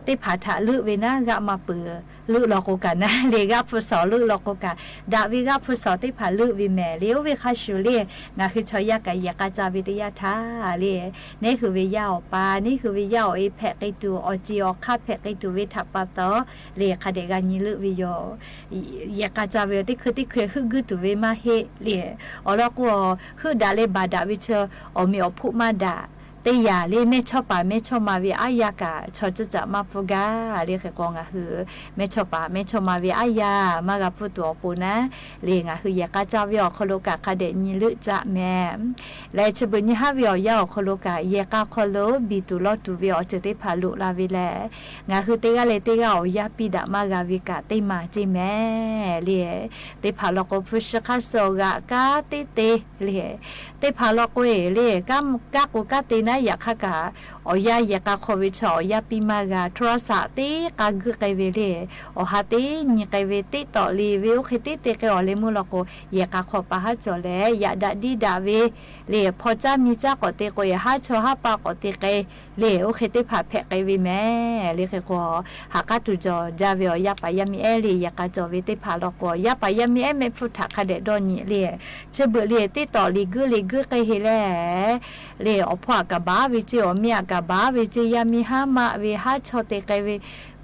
teˇ hpaˍ htaꞈ leuˆ ve naˉ, g'aˆ maˇ peuˬ leuˆ lawn k'o kaꞈ naˉ le, g'aˆ hpu shawˍ leuˆ lawn k'o kaꞈ, daꞈ ve g'aˆ hpu shawˍ teˇ hpaˍ leuˆ ve mehˍ le. Oˇ ve hk'a shuˍ le, ngaˬ hui chaw yaˇ kaꞈ yehˬ k'a ca ve teˇ yanˇ htaˇ le, neˇ hui ve yaˇ awˬ pa, neˇ hui ve yaˇ awˬ e hpehꞈ k'ai tuˬ, awˬ ceˬ awˬ hk'aˇ hpehꞈ k'ai tuˬ ve htaꞈ pa taw le, hk'a dehꞈ g'a nyi leuˆ ve yoˬ. Yehˬ k'a ca ve teˇ hkui teˇ hkui heuˆ guiˇ tuˬ ve maˇ heˆ le. Awˬ lawn k'o, heuˆ daꞈ leh baˬ daꞈ ve chi awˬ meꞈ awˬ hpfuhˆ maˇ daꞈ. Teˇ yanˇ le, mehˇ chawˇ paˍ mehˇ chawˇ ma ve aˉ yaˇ kaꞈ chaw ciˇ caꞈ maˇ pfuhˇ gaˇ le. Hk'e k'o, ngaˬ hui mehˇ chawˇ paˍ mehˇ chawˇ ma ve aˉ yaˇ maˇ g'a pfuhˇ tuˬ awˬ pon naˉ le, ngaˬ hui yehˬ k'a ca ve awˬ hk'aw lo kaꞈ hk'a dehꞈ nyi leuˆ caˇ mehˍ. Leh chi beuꞈ nyi haˉ ve awˬ yanˇ awˬ hk'aw lo kaꞈ, yehˬ k'a hk'aw lo biˬ tuˬ lawˇ tuˬ ve awˬ ceuˬ teˇ hpaˍ loꞈ la ve leh, ngaˬ hui teˇ g'aˇ leh teˇ g'aˇ awˬ yanˇ piˇ daꞈ maˇ g'a ve kaꞈ teˇ maˬ ceˇ mehˍ le. Teˇ hpaˍ lawn k'o, hpu shi hk'aˇ suh g'aꞈ kanˉ teˇ te le. Teˇ hpaˍ lawn k'o e le, kanˉ k'o kanˉ te naˉ, yaꞈ hk'aˇ kaꞈ awˬ yanˇ yehˬ k'a hk'aw ve chaw awˬ yanˇ piˇ maˇ g'a, โทรศัพท์ teˇ k'a guiˇ k'ai ve le, awˬ ha teˇ nyi k'ai ve, teˇ tawꞈ le ve, oˇ hk'e teˇ te k'ai awˬ leh meuˇ lawn k'o, yehˬ k'a hk'aw pa haˉ cawˬ leh yaꞈ daꞈ diˇ daꞈ ve le, hpaw caˇ mi caˇ k'awꞈ te k'o e, haˉ chaw haˉ pa k'awꞈ te k'ai le, oˇ hk'e teˇ hpaˍ hpehꞈ k'ai ve mehˍ le. Hk'e k'o, ha k'aˉ tuˬ jawˬ jaˇ ve awˬ yaˇ paˍ yaˇ miˇ ehˉ le, yehˬ k'a cawˬ ve teˇ hpaˍ lawn k'o, yaˇ paˍ yaˇ miˇ ehˉ mehˆ hpfuhˇ htaꞈ hk'a dehꞈ dawˇ nyi le. Chi beuꞈ le, teˇ tawꞈ le guiˇ le guiˇ k'ai he leh le, awˬ hpawˇ aꞈ kaꞈ baˬ ve ceˇ, awˬ miˇ aꞈ kaꞈ baˬ ve ceˇ, yaˇ miˇ haˉ maˆ ve, haˉ chaw te k'ai ve,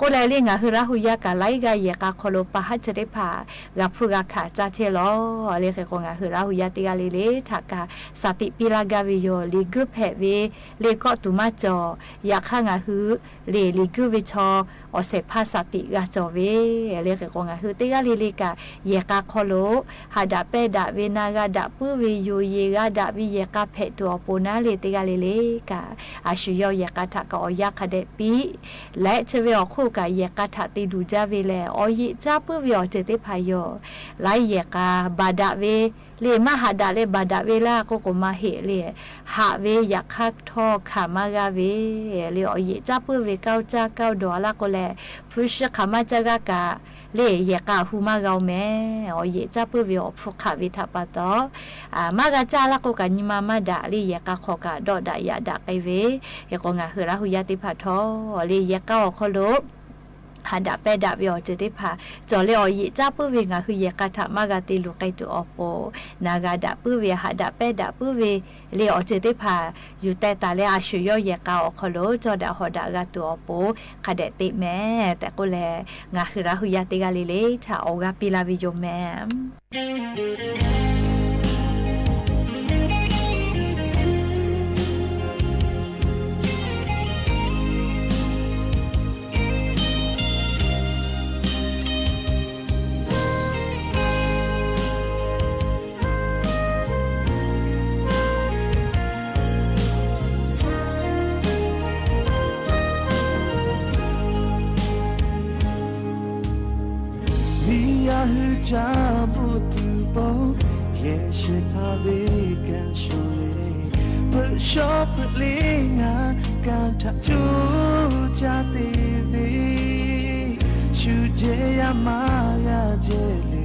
K'oˆ leh le ngaˬ hui Laˇ hu yaˇ kaꞈ laiˉ g'aˇ yehˬ k'a hk'aw lo pa haˉ chi teˇ hpaˍ g'a hpuˇ g'a hkanˍ caˇ chehˇ lawˬ. Le hk'e k'o ngaˬ hui Laˇ hu yaˇ teˇ g'aˇ le le htaꞈ kaꞈ สติ piˇ laˇ gaˇ ve yoˬ. Liꞈ guiˇ hpehꞈ ve le kawˆ tuˬ maˇ cawˬ. Yaꞈ hk'aˇ ngaˬ hui le liꞈ guiˇ ve chaw awˬ shehˍ hpaˇ สติ g'a cawˬ ve. Le hk'e k'o ngaˬ hui teˇ g'aˇ le le kaꞈ yehˬ k'a hk'aw lo haꞈ daꞈ pehnˇ daꞈ ve, na g'a daꞈ puiˉ ve, yonˍ yeˬ g'a daꞈ ve yehˬ k'a hpehꞈ tuˬ awˬ pon naˉ le teˇ g'aˇ le le kaꞈ a shu yawˇ yehˬ k'a htaꞈ kaꞈ awˬ yanˇ hk'a dehꞈ piˇ leh, chi ve awˬ hk'oˆ kaꞈ yehˬ k'a htaꞈ te luˬ jaˇ ve lehˬ, awˬ yeꞈ caˉ puiˉ ve awˬ ceuˬ teˇ hpaˍ yoˬ. Laiˉ yehˬ k'a baˬ daꞈ ve le maˇ haꞈ daꞈ leh baˬ daꞈ ve laˇ k'oˆ k'o maˇ heˆ le. Haꞈ ve yaꞈ hk'aˇ htawˇ hkanˍ maˇ g'aˇ ve le awˬ yeꞈ caˉ puiˉ ve kanˇ caˇ kanˇ dawˬ a laˇ k'o lehˬ, hpu shi hk'aˬ maˇ caˇ g'aˇ kaꞈ le yehˬ k'a hu maˇ g'a oˬ mehˍ. Awˬ yeꞈ caˉ puiˉ ve awˬ hpu hk'aˬ ve htaꞈ pa taw, maˇ g'a caˇ laˇ k'o kaꞈ nyi ma maˇ daꞈ le yehˬ k'a hk'aw kaꞈ dawˆ daꞈ yaꞈ daꞈ k'ai ve. Hk'e k'o ngaˬ hui Laˇ hu yaˇ teˇ hpaˍ htawˇ le yehˬ k'a awˬ hk'aw lo haꞈ daꞈ pehnˇ daꞈ ve awˬ ceuˬ teˇ hpaˍ cawˬ leh awˬ yeꞈ caˉ puiˉ ve ngaˬ hui yehˬ k'a htaꞈ maˇ g'a te luˬ k'ai tuˬ awˬ pon, na g'a daꞈ puiˉ ve, haꞈ daꞈ pehnˇ daꞈ puiˉ ve le awˬ ceuˬ teˇ hpaˍ yuˬ teh taˍ leh a shu yawˇ yehˬ k'a awˬ hk'aw lo cawˇ daꞈ hawˍ daꞈ g'a tuˬ awˬ pon hk'a dehꞈ teꞈ mehˍ tehꞈ k'oˆ leh, ngaˬ hui Laˇ hu yaˇ teˇ g'aˇ le le htaꞈ awˬ g'aˇ piˇ laˇ ve yoˬ mehˍ. Miˬ yaˇ hui ca bvuhꞈ tuˬ pon, yehˬ shehˍ hpaˇ ve kanˇ shuˍ le, peuꞈ shawˉ peuꞈ le ngaˬ kanˇ htaꞈ cuˇ caˇ te ve, shu jehˇ yaˇ maˇ g'a jehˇ le,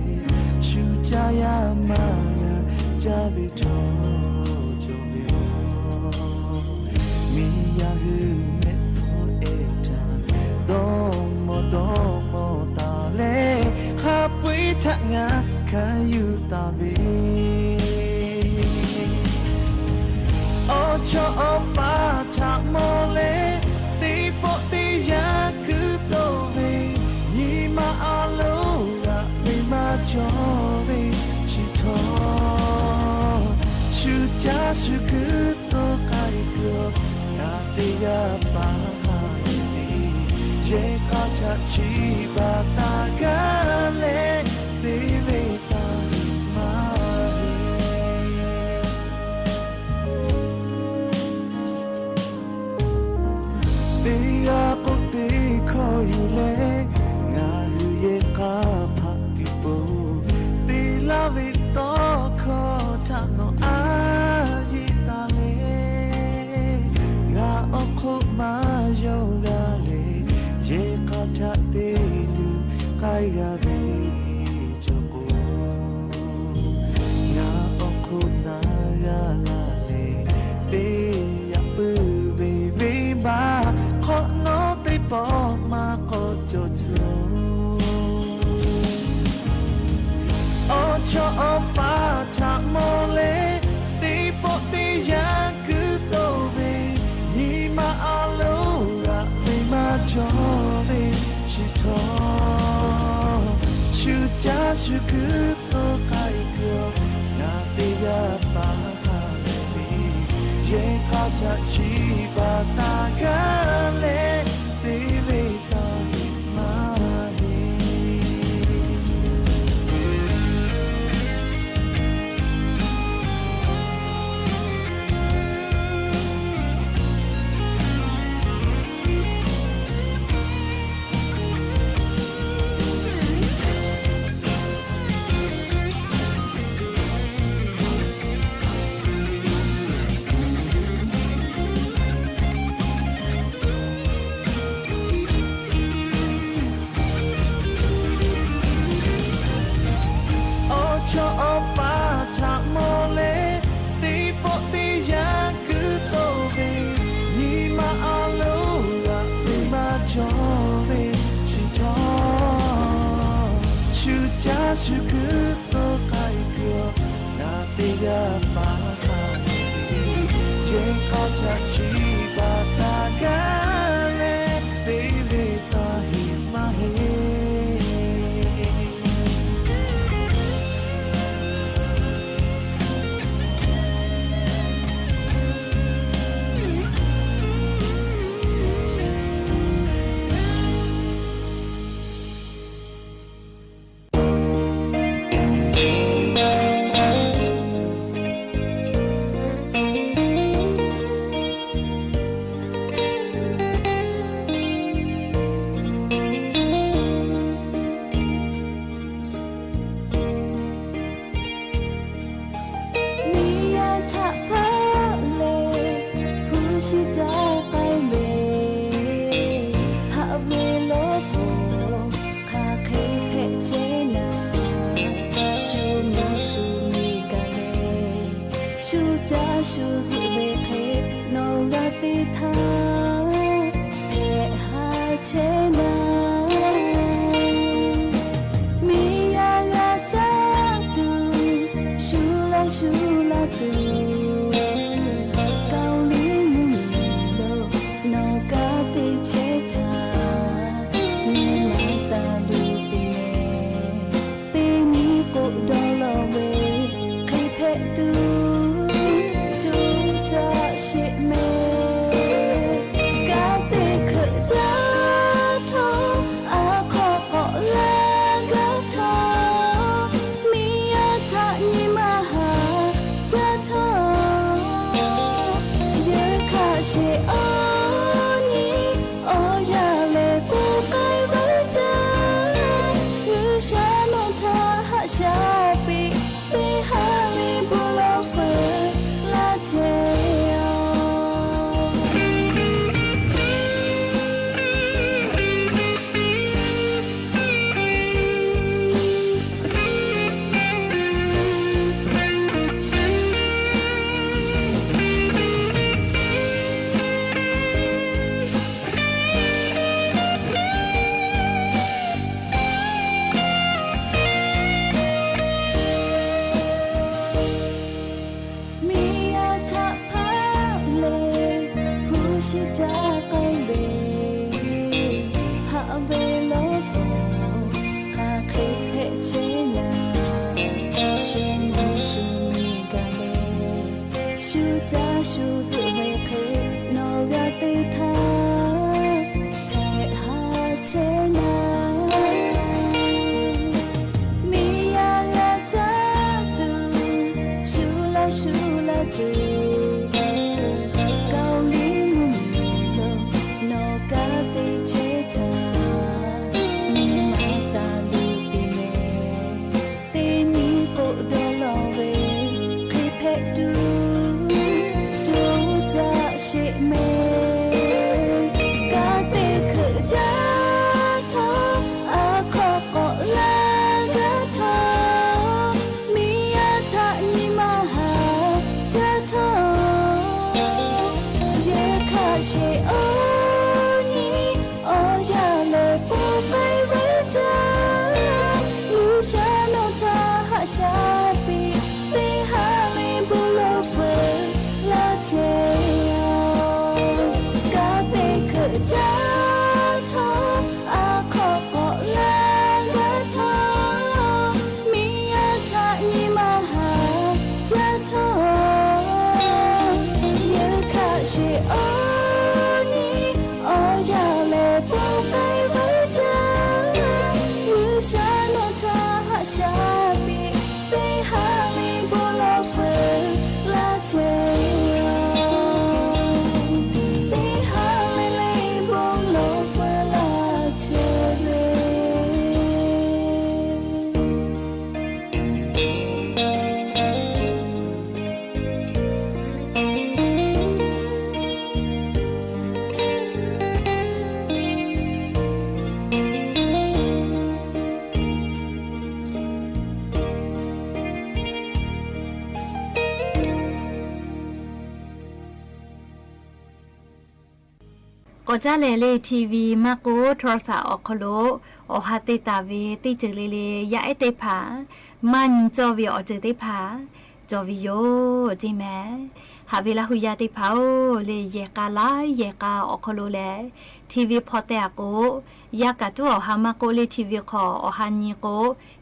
shu caˇ yaˇ maˇ g'a caˇ ve htawˇ cawˬ ve yoˬ. Miˬ yaˇ hui mehˆ hpfuhˇ ehˉ htaꞈ dawˇ mawˇ dawˇ mawˇ taˍ leh, hk'a peu-eˬ htaꞈ ngaˬ hkanˍ yuˬ taˍ ve, awˬ chawˇ awˬ paˍ htaꞈ mawˬ leh, teˇ pawˆ teˇ yanˇ kuiˬ tawˆ ve, nyi ma a loˍ g'aꞈ ve maˇ cawˬ ve chi htawˇ, shu caˇ shu kuiˬ tawˆ k'ai kuiˬ awˬ, ngaˬ teˇ g'aˇ paˍ ha ve, yehˬ k'a htaꞈ chiˇ baˬ taˍ gaˇ leh, te ve taˍ ve maˇ heˆ. Teˇ g'aˇ k'oˆ teˇ hkawˇ yuˬ leh, ngaˬ hui yehˬ k'a hpaꞈ tuˬ pon, te laˇ ve tawˇ hkawˇ htaꞈ nawˬ a yeˇ taˍ leh, ngaˬ awˬ hk'oˆ maˇ yawˇ g'a leh, yehˬ k'a htaꞈ te luˬ k'ai g'a ve cawˬ k'o, ngaˬ awˬ hk'oˆ na g'a laˬ leh, teˇ yaꞈ puiˉ ve venˇbaˆ hk'awꞈ nawˉ teˇ pawˆ maˇ k'awꞈ cawˬ tcuh. Awˬ chawˇ awˬ paˍ htaꞈ mawˬ leh, teˇ pawˆ teˇ yanˇ kuiˬ tawˆ ve, nyi ma a loˍ g'aꞈ ve maˇ cawˬ ve chi htawˇ, shu caˇ shu kuiˬ tawˆ k'ai kuiˬ awˬ, ngaˬ teˇ g'aˇ paˍ ha leh ve, yehˬ k'a htaꞈ chiˇ baˬ taˍ gaˇ leh, te ve taˍ ve maˇ heˆ. Awˬ chawˇ awˬ paˍ htaꞈ mawˬ leh, teˇ pawˆ teˇ yanˇ kuiˬ tawˆ ve, nyi ma a loˍ g'aꞈ ve maˇ cawˬ ve chi htawˇ, shu caˇ shu kuiˬ tawˆ k'ai kuiˬ awˬ, ngaˬ teˇ g'aˇ paˍ ha leh ve, yehˬ k'a htaꞈ chiˇ baˬ taˍ gaˇ leh, te ve taˍ heˆ Chi caˇ k'ai ve, haꞈ ve lawˇ k'o, hk'aˬ hk'e hpehꞈ chehˇ naˍ. Shu mawˇ shu miˬ gaˬ leh, shu caˇ shu zuhꞈ ve hk'e nawˬ g'a te htaˇ, hpehꞈ ha chehˇ naˍ. Miˬ yaˇ g'a caˇ tuˬ, shu laˇ shu laˇ tuˬ, Kaoˍ liˇ mvuhˇ miˬ lo nawˬ kanˉ te chehˇ htaˇ, nyi ma taˍ luˬ piˇ meh. Teˇ nyi k'oˆ dawˇ lawˬ ve, hk'e hpehꞈ tuˬ co caˇ sheˍ meh. Kanˉ te hkeuꞈ jaˇ htawˇ, a hk'aw k'awꞈ laˇ gaˇ htawˇ, miˬ yaˇ htaꞈ nyi ma haˍ jaˇ htawˇ, yeˬ hkaꞈ sheˍ awˬ nyi awˬ yaˇ lehˬ, pon k'ai veuˬ jaˇ. G'uiˬsha nawˬ htaꞈ haꞈ shaˍ piˇ, teˇ haˉ le bon lawˬ feuˍ laˇ chehˇ a. Miˬ yaˇ htaꞈ hpaˆ leh hpu shi caˇ k'ai ve, haꞈ ve lawˇ k'o, hk'aˬ hk'e hpehꞈ chehˇ naˍ. Shu mawˇ shu miˬ gaˬ leh, shu caˇ shu zuhꞈ ve hk'e nawˬ g'a te htaˇ, hpehꞈ ha chehˇ naˍ. Miˬ yaˇ g'a caˇ tuˬ, shu laˇ shu laˇ tuˬ, Kaoˍ liˇ mvuhˇ miˬ lo nawˬ kanˉ te chehˇ htaˇ, nyi ma taˍ luˬ piˇ meh. Teˇ nyi k'oˆ dawˇ lawˬ ve, hk'e hpehꞈ tuˬ co caˇ sheˍ meh. Kanˉ te hkeuꞈ jaˇ htawˇ, a hk'aw k'awꞈ laˇ gaˇ htawˇ, miˬ yaˇ htaꞈ nyi ma haˍ jaˇ htawˇ, yeˬ hkaꞈ sheˍ awˬ nyi awˬ yaˇ lehˬ, pon k'ai veuˬ jaˇ. G'uiˬsha nawˬ htaꞈ haꞈ shaˍ piˇ, teˇ haˉ le bon lawˬ feuˍ laˇ chehˇ a. Kanˉ te hkeuꞈ jaˇ htawˇ, a hk'aw k'awꞈ laˇ gaˇ htawˇ, miˬ yaˇ htaꞈ nyi ma haˍ jaˇ htawˇ, yeˬ hkaꞈ sheˍ awˬ nyi awˬ yaˇ lehˬ, pon k'ai veuˬ jaˇ. G'uiˬsha nawˬ htaꞈ haꞈ shaˍ piˇ, teˇ haˉ le bon lawˬ feuˍ laˇ chehˇ a. Teˇ haˉ le le bon lawˬ feuˍ laˇ chehˇ ve. K'awꞈ caˉ lehˬ le, TV maˇ k'oˆ โทรศัพท์ awˬ hk'aw lo awˬ ha te taˍ ve teˇ ceuˬ le le yaˇ ehˉ teˇ hpaˍ, maˇ nyi cawˇ ve awˬ ceuˬ teˇ hpaˍ cawˬ ve yoˬ ceˇ mehˍ. Haꞈ ve Laˇ hu yaˇ teˇ hpaˍ-oˬ, le yehˬ k'a laˇ yehˬ k'a awˬ hk'aw lo lehˬ, TV hpaw teh-a k'o, yaˇ kaꞈ tuˉ awˬ ha maˇ k'oˆ le, TV hk'aw awˬ ha nyi k'o,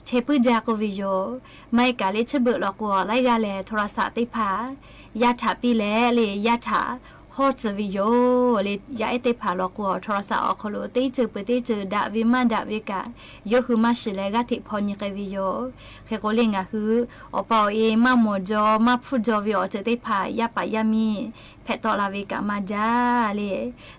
chehˇ puiˉ jaˇ k'oˆ ve yoˬ. Maˇ heˆ kaꞈ le, chi beuꞈ law k'o, laiˉ g'aˇ lehˬ โทรศัพท์ teˇ hpaˍ yaˇ htaꞈ piˇ leh le, yaˇ htaꞈ hawˉ tcuh ve yoˬ le. Yaˇ ehˉ teˇ hpaˍ law k'o, โทรศัพท์ awˬ hk'aw lo teˇ ceuˬ peuˬ teˇ ceuˬ daꞈ ve maˇ daꞈ ve kaꞈ, yawˇ hui maˇ shiˍ leh g'aˇ hteꞈ hpaw nyi k'ai ve yoˬ. Hk'e k'o le, ngaˬ hui awˬ pa awˬ e maˇ mawˬ jaw maˇ hpfuhˇ jaw ve awˬ ceuˬ teˇ hpaˍ yaˇ paˍ yaˇ miˇ hpehꞈ tawˆ la ve kaꞈ maˇ jaˇ le.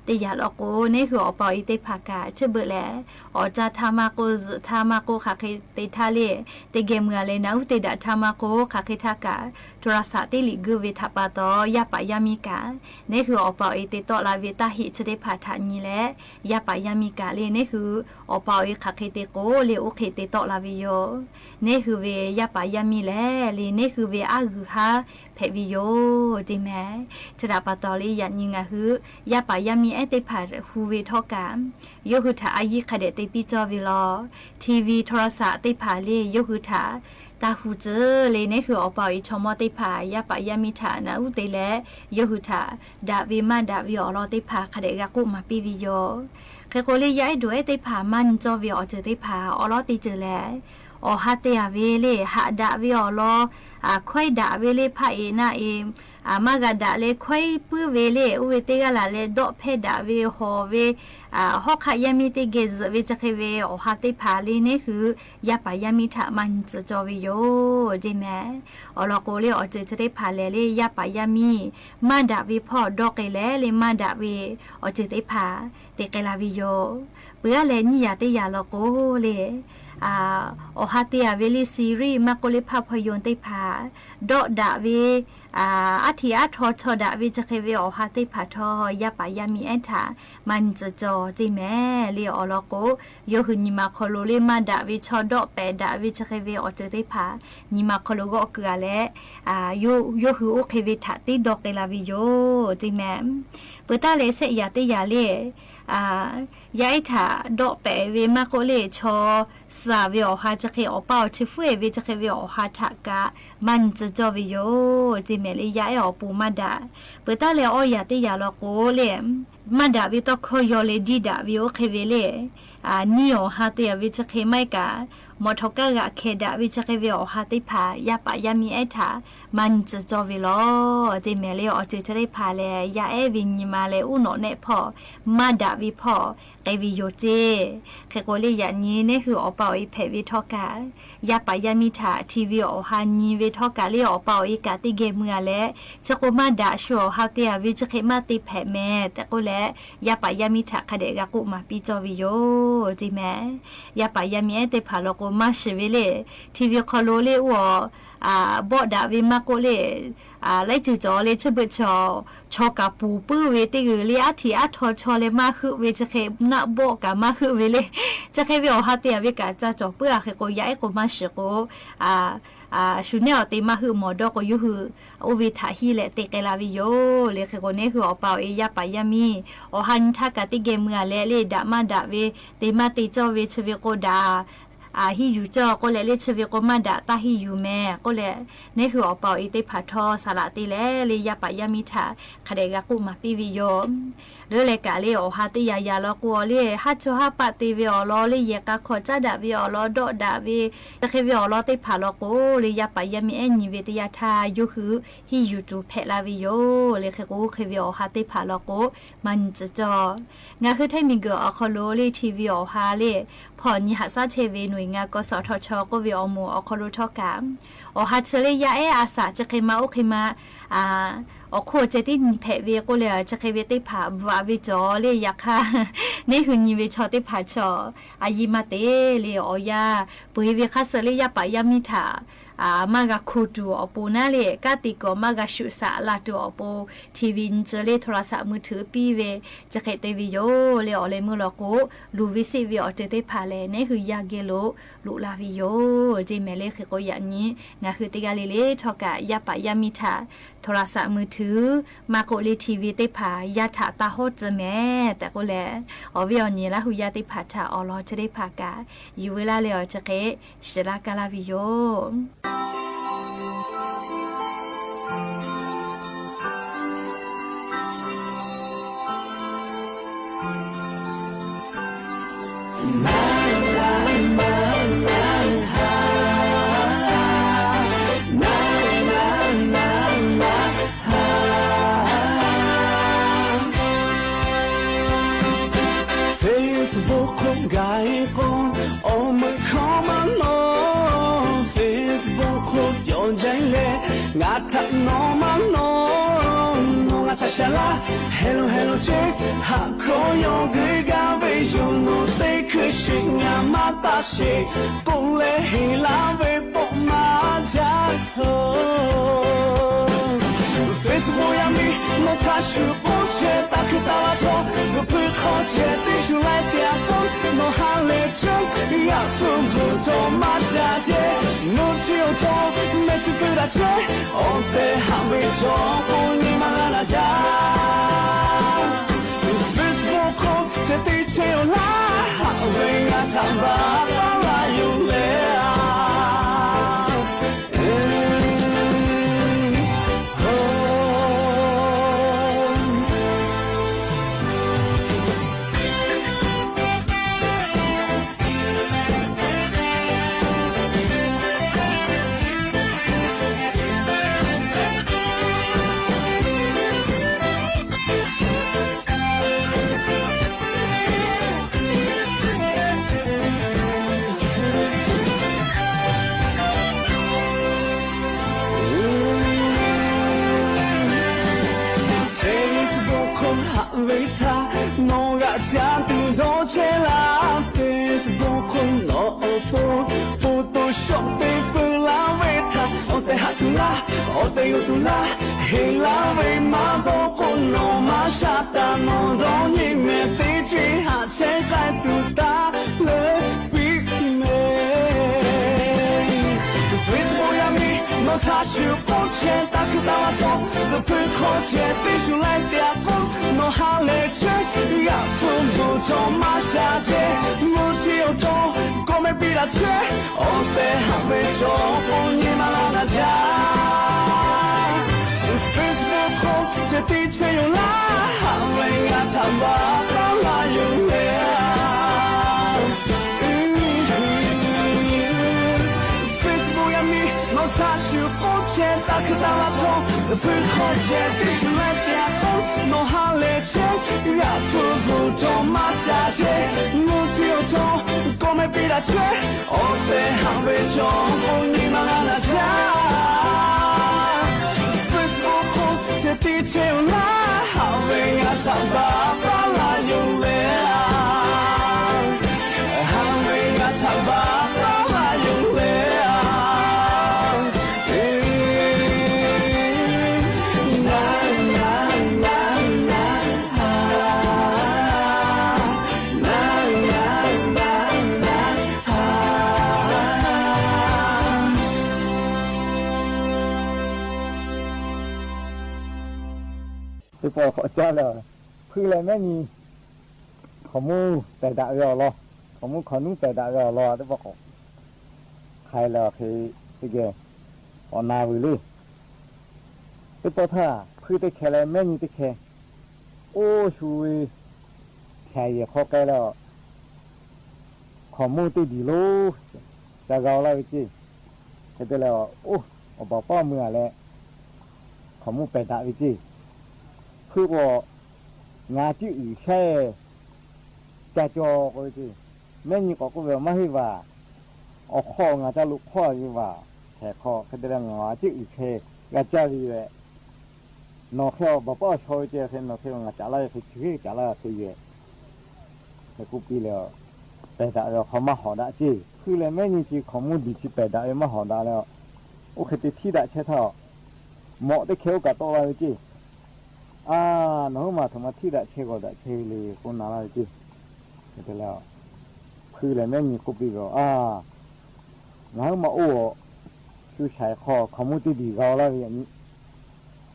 Teˇ yanˇ law k'o, neˇ hui awˬ pa awˬ e teˇ hpaˍ kaꞈ chi beuꞈ lehˬ, awˬ caˇ htaˇ maˇ k'oˆ, zuhꞈ htaˇ maˇ k'oˆ, hk'aˬ hk'e te htaˇ le, teˇ geh mui-a leh naꞈ uˉ te daꞈ htaˇ maˇ k'oˆ, hk'aˬ hk'e htaˇ kaꞈ โทรศัพท์ teˇ liꞈ guˇ ve htaꞈ pa taw, yaˇ paˍ yaˇ miˇ kaꞈ neˇ Hui awˬ pa awˬ e te tawˆ la ve taˇ heˆ chi teˇ hpaˍ htaꞈ nyi leh, yaˇ paˍ yaˇ miˇ kaꞈ le neˇ hui awˬ pa awˬ e hk'aˬ hk'e te k'o le oˇ hk'e te tawˆ la ve yoˬ. Neˇ hui ve yaˇ paˍ yaˇ miˇ lehˬ le neˇ hui ve aˉ g'uiˬ haˉ hpehꞈ ve yoˬ teˇ meh. Chi htaꞈ pa taw le yaꞈ nyi ngaˬ hui yaˇ paˍ yaˇ miˇ ehˉ teˇ hpaˍ hu ve htawˇ kaꞈ, yawˇ hui htaꞈ a yiˇ hk'a dehꞈ te piˇ cawˇ ve law. TV โทรศัพท์ teˇ hpaˍ le yawˇ hui htaꞈ taˇ hu tcuh le neˇ hui awˬ pa awˬ e chaw mawˇ teˇ hpaˍ yaˇ paˍ yaˇ miˇ htaꞈ naꞈ uˉ te leh, yawˇ hui htaꞈ daꞈ ve maˇ daꞈ ve awˬ lawn teˇ hpaˍ hk'a dehꞈ g'a k'oˆ maˍ piˇ ve yoˬ. Hk'e k'o le yaˇ ehˉ dawˬ ehˉ teˇ hpaˍ maˇ nyi cawˇ ve awˬ ceuˬ teˇ hpaˍ awˬ lawn teˇ ceuˬ lehˬ, awˬ ha te a ve le haꞈ daꞈ ve awˬ lawn, hkawehˉ daꞈ ve le hpaˆ e naˆ e maˇ g'a daꞈ leh hkawehˉ puiˉ ve le oˇ ve teˇ g'aˇ laˬ leh dawˆ hpehˇ daꞈ ve hawˬ ve, hawˉ hk'aˆ yaˇ miˇ teˇ geh zuhꞈ ve chi hk'e ve awˬ ha teˇ hpaˍ le neˇ hui yaˇ paˍ yaˇ miˇ htaꞈ maˇ nyi tcuh cawˇ ve yoˬ teˇ meh. Awˬ lawn k'o le awˬ ceuˬ chi teˇ hpaˍ lehˬ le yaˇ paˍ yaˇ miˇ maˇ daꞈ ve hpawˇ dawˇ k'ai leh le maˇ daꞈ ve awˬ ceuˬ teˇ hpaˍ te k'ai la ve yoˬ. Peuˬ aˉ leh nyiˇ yaꞈ teˇ yaꞈ law k'o le, awˬ ha te a ve le ซีรีส์ maˇ k'oˆ le ภาพยนตร์ teˇ hpaˍ dawˆ daꞈ ve, aˉ htiꞈ aˉ htaw chaw daꞈ ve chi hk'e ve awˬ ha teˇ hpaˍ htawˇ yaˇ paˍ yaˇ miˇ ehˉ htaꞈ maˇ nyi tcuh cawˇ teˇ meh le awˬ lawn k'o, yawˇ hui nyi ma hk'aw lo le maˇ daꞈ ve chaw dawˆ pehˍ daꞈ ve chi hk'e ve awˬ ceuˬ teˇ hpaˍ nyi ma hk'aw lo g'awˆ keu a leh, yawˇ hui oˇ hk'e ve htaꞈ teˇ dawˇ k'ai la ve yoˬ teˇ meh. Peuˬ taˇ leh shehˆ yaꞈ teˇ yaꞈ le, yaˇ ehˉ htaꞈ dawˆ pehˍ ve maˇ k'oˆ le chaw suh ve awˬ ha chi hk'e awˬ pa awˬ chi fuiˉ ve chi hk'e ve awˬ ha htaꞈ kaꞈ maˇ nyi tcuh cawˇ ve yoˬ teˇ meh le yaˇ ehˉ awˬ pon maˇ daꞈ. Peuˬ taˇ leh awˇ yaꞈ teˇ yaꞈ law k'o le, maˇ daꞈ ve tawˇ hkawˇ yaw leh diˇ daꞈ ve oˇ hk'e ve le, nyiˇ awˬ ha te a ve chi hk'e maˇ heˆ kaꞈ, mawꞈ htawꞈ kaˇ g'aꞈ hkeh daꞈ ve chi hk'e ve awˬ ha teˇ hpaˍ yaˇ paˍ yaˇ miˇ ehˉ htaꞈ maˇ nyi tcuh cawˇ ve law. Teˇ meh le awˬ ceuˬ chi teˇ hpaˍ lehˬ yaˇ ehˉ ve nyi ma leh uˉ nawꞈ nehˆ hpawˇ maˇ daꞈ ve hpawˇ k'ai ve yoˬ ceˇ. Hk'e k'o le yaꞈ nyi neˇ hui awˬ pa awˬ e hpehꞈ ve htawˇ kaꞈ, yaˇ paˍ yaˇ miˇ htaꞈ TV awˬ ha nyi ve htawˇ kaꞈ le awˬ pa awˬ e kaꞈ teˇ geh mui a leh, chi k'o maˇ daꞈ shu awˬ ha te a ve chi hk'e maˇ te hpehꞈ meh tehꞈ k'oˆ leh, yaˇ paˍ yaˇ miˇ htaꞈ hk'a dehꞈ g'a k'oˆ maˍ piˇ cawˇ ve yoˬ ceˇ meh. Yaˇ paˍ yaˇ miˇ ehˉ teˇ hpaˍ law k'o maˇ shiˍ ve le, TV hk'aw lo le oˇ a bawˆ daꞈ ve maˇ k'oˆ le, laiˉ ceuˬ cawˬ le chi beuꞈ chaw, chaw kaꞈ ponˬ puiˉ ve teˇ g'uiˬ le aˉ htiꞈ aˉ htaw chaw leh maˇ heuˆ ve chi hk'e naˆ bawˆ kaꞈ maˇ heuˆ ve le. Chi hk'e ve awˬ ha te a ve kaꞈ ca cawˬ puiˉ a hk'e k'o yaˇ ehˉ k'o maˇ shiˍ k'o, shu nehˉ awˬ te maˇ heuˆ mawˬ dawˇ k'o yawˇ hui oˇ ve htaꞈ hiˇ leh te k'ai la ve yoˬ le. Hk'e k'o neˇ hui awˬ pa awˬ e yaˇ paˍ yaˇ miˇ awˬ ha nyi htaˇ kaꞈ teˇ geh mui a leh le daꞈ maˇ daꞈ ve, te maˇ te cawˇ ve chi ve k'o daꞈ hiˇ yuˬ cawˇ k'oˆ leh le chi ve k'o maˇ daꞈ taˇ hiˇ yuˬ meh k'oˆ leh, neˇ hui awˬ pa awˬ e teˇ hpaˍ htawˇ saˍ laꞈ te leh le yaˇ paˍ yaˇ miˇ htaꞈ hk'a dehꞈ g'a k'oˆ maˍ piˇ ve yoˬ. Leuˉ leh kaꞈ le awˬ ha teˇ yaꞈ yaꞈ law k'o le haˉ chaw haˉ paˆ te ve awˬ lawn le yehˬ k'a hk'aw caˉ daꞈ ve awˬ lawn dawˆ daꞈ ve, chi hk'e ve awˬ lawn teˇ hpaˍ law k'o le yaˇ paˍ yaˇ miˇ ehˉ nyi ve teˇ yanˇ htaˇ yawˇ hui hiˇ yuˬ tuˬ hpehꞈ la ve yoˬ le. Hk'e k'o hk'e ve awˬ ha teˇ hpaˍ law k'o maˇ nyi tcuh cawˇ. Ngaˬ hui htaiˇ miˬ guiˬ awˬ hk'aw lo le TV awˬ ha le hpawˇ nyi haꞈ shaˉ chehˇ ve หน่วยงาน กสทช k'oˆ ve awˬ moˍ awˬ hk'aw lo htawˇ kaꞈ, awˬ ha chi le yaˇ ehˉ a shaꞈ chi hk'e ma oˇ hk'e ma awˬ hk'oˆ ceh tiˉ nyi hpehꞈ ve k'oˆ leh chi hk'e ve teˇ hpaˍ bvuhꞈ a ve cawˬ le. Yaꞈ hk'aˇ neˇ hui nyi ve chaw teˇ hpaˍ chaw a yiˇ maˇ te le awˬ yanˇ peu eˬ ve hk'aˇ suh le yaˇ paˍ yaˇ miˇ htaꞈ maˇ g'a hko tuˬ awˬ pon naˉ le kanˉ te kuiˬ maˇ g'a shuꞈ shaꞈ la tuˬ awˬ pon TV nyi tcuh le โทรศัพท์มือถือ piˇ ve chi hk'e te ve yoˬ le. Awˬ leh meuˇ law k'o luˬ ve seˆ ve awˬ ceuˬ teˇ hpaˍ lehˬ neˇ hui yaˇ geh lo loꞈ la ve yoˬ ceˇ meh le. Hk'e k'o yaꞈ nyi ngaˬ hui teˇ g'aˇ le le htawˇ kaꞈ yaˇ paˍ yaˇ miˇ htaꞈ โทรศัพท์มือถือ maˇ k'oˆ le TV teˇ hpaˍ yaˇ htaꞈ taˇ hawˉ tcuh meh tehꞈ k'oˆ leh, awˬ viˉ awˬ nyi Laˇ hu yaˇ teˇ hpaˍ htaꞈ awˬ lawn chi teˇ hpaˍ kaꞈ yuˬ veu laˇ leh awˬ chi hk'e shiˍ laˇ kaˇ laˇ ve yoˬ. Facebook hk'oˆ gaˬ-e k'o, awˬ meuꞈ hkawˇ maˇ nawˬ. Facebook hk'oˆ yawˇ jaˇ leh, ngaˬ htaꞈ nawˬ maˇ nawˬ. Nawˬ ngaˬ htaꞈ shaˍ laˇ, heh lo heh lo ceˇ, haꞈ hkawˇ yawˇ g'euˆ gaˇ ve yoˬ. Nawˬ teˇ hkui sheˍ ngaˬ maˇ taˇ sheˍ, k'oˆ leh heˍ laˇ ve pawˆ maˇ jaˇ. Facebook yaˇ miˇ nawˬ htaꞈ shuˍ k'oˆ Ceh teˇ shu laiˉ te a k'oˆ, nawˬ ha lehˬ chehˇ, yaꞈ htoˇ bvuhꞈ htawˇ maˇ ca ceh. Mvuhˇ htiˇ awˬ htawˇ mehˆ suh keu daꞈ chehˇ, awˬ tehˬ haꞈ ve chaw k'o nyi ma g'a na jaˇ. Facebook hk'aw ceh teˇ chehˇ awˬ laˇ, haꞈ ve g'a htaꞈ baˬ taˉ laˇ yoˬ leh a. Facebook hk'aw haꞈ ve htaˇ, nawˬ g'aꞈ caˇ tuˬ dawˇ chehˇ laˇ. Facebook hk'aw nawˬ awˬ pon Photoshop te feu laˇ ve htaꞈ, awˬ tehˬ haꞈ tuˬ laˇ, awˬ tehˬ yonˍ tuˬ laˇ, heˍ laˇ ve maˇ dawˇ k'o, nawˬ maˇ shaˍ taˍ nawˬ dawˇ nyi mehˍ teˇ ceuˬ haꞈ chehˇ k'ai tuˬ taˇ leuˉ piˇ mehˍ. Facebook yaˇ miˇ nawˬ htaꞈ shu k'oˆ chehˇ, taˇ hkuˇ taˇ laˇ htawˇ, zuhꞈ hpui hk'aw ceh teˇ shu laiˉ te a k'oˆ, nawˬ ha lehˬ chehˇ, yaꞈ htoˇ bvuhꞈ htawˇ maˇ ca ceh. Mvuhˇ htiˇ awˬ htawˇ kawˆ mehˆ piˇ daꞈ chehˇ, awˬ tehˬ haꞈ ve chaw k'o nyi ma g'a na jaˇ. Facebook hk'aw ceh teˇ chehˇ yoˬ laˇ, haꞈ ve g'a htaꞈ baˬ taˉ laˇ yoˬ leh a. Facebook yaˇ miˇ nawˬ htaꞈ shu k'oˆ chehˇ, taˇ hkuˇ taˇ laˇ htawˇ, zuhꞈ hpui hk'aw ceh teˇ shu laiˉ te a k'oˆ, nawˬ ha lehˬ chehˇ, yaꞈ htoˇ bvuhꞈ htawˇ maˇ ca ceh. Mvuhˇ htiˇ awˬ htawˇ kawˆ mehˆ piˇ daꞈ chehˇ, awˬ tehˬ haꞈ ve chaw k'o nyi ma g'a na jaˇ. Facebook hk'aw ceh teˇ chehˇ awˬ laˇ, haꞈ ve g'a htaꞈ baˬ taˉ laˇ yoˬ leh a. Haꞈ ve g'a htaꞈ baˬ taˉ laˇ yoˬ leh a. Ngaˬ, ngaˬ, ngaˬ, ngaˬ, ha, ngaˬ, ngaˬ, ngaˬ, ngaˬ, ha. Teˇ pawˆ k'awꞈ caˇ leh, hpuiˇ leh mehˉ nyi hkaoˍmonˇ pehˬ daꞈ ve awˬ lawn, hkaoˍmonˇ hkaoˍ nuˉ pehˬ daꞈ ve awˬ lawn teˇ pawˆ k'awꞈ hk'ai leh awˬ hk'e teˇ geh k'awꞈ na veuˬ le. Teˇ pawˆ htaˇ hpuiˇ teˇ hkeh leh mehˉ nyi teˇ hkeh oˇ shu ve hpyaꞈ yehˬ hk'aw k'ai leh, hkaoˍmonˇ teˇ diˬ lonˉ ca g'a laˇ ve ceˇ. Hk'e te leh, oˇ, awˬ baˬ paˇ mui a leh hkaoˍmonˇ pehˬ daꞈ ve ceˇ. Hpuiˇ k'o, ngaˬ ciˉ uiˍ shaˉ ca cawˬ k'oˆ ve ceˇ. Mehˉ nyi k'awꞈ k'oˆ ve, maˇ heˆ vaˬ, awˬ hk'aw ngaˬ ca loꞈ hk'awˇ ve vaˬ, hk'e hk'aw hk'e te leh ngaˬ ciˉ uiˍ hk'e g'a caˇ ve yoˬ. Nawˬ hk'e awˬ baˬ paˇ awˬ shaw ve ceˇ, hk'e nawˬ hk'e ngaˬ caꞈ laˇ ve hk'e chi hk'e caꞈ laˇ hk'e yoˬ. Hk'e k'oˆ piˇ leh, pehˬ daꞈ ve awˬ hk'aw maˇ hawˍ daꞈ ceˇ. Hpuiˇ leh mehˉ nyi chi hkaoˍmonˇ diˬ chi pehˬ daꞈ ve maˇ hawˍ daꞈ leh, oˇ hk'e te htiˇ daꞈ chehˇ htaˇ, mawꞈ teˇ hkeh oˇ kaꞈ tawˆ la ve ceˇ. A, nawˬ huiˉ maˬ htaꞈ ma htiˇ daꞈ chehˇ g'awˬ daꞈ chehˇ ve le k'oˆ na laˇ ve ceˇ. Hk'e te leh, hpuiˇ leh mehˉ nyi k'oˆ piˇ ve, a, ngaˬ huiˉ maˬ oˇ shu shaiˍ hk'aw hkaoˍmonˇ teˇ diˬ g'a laˇ ve yaꞈ nyi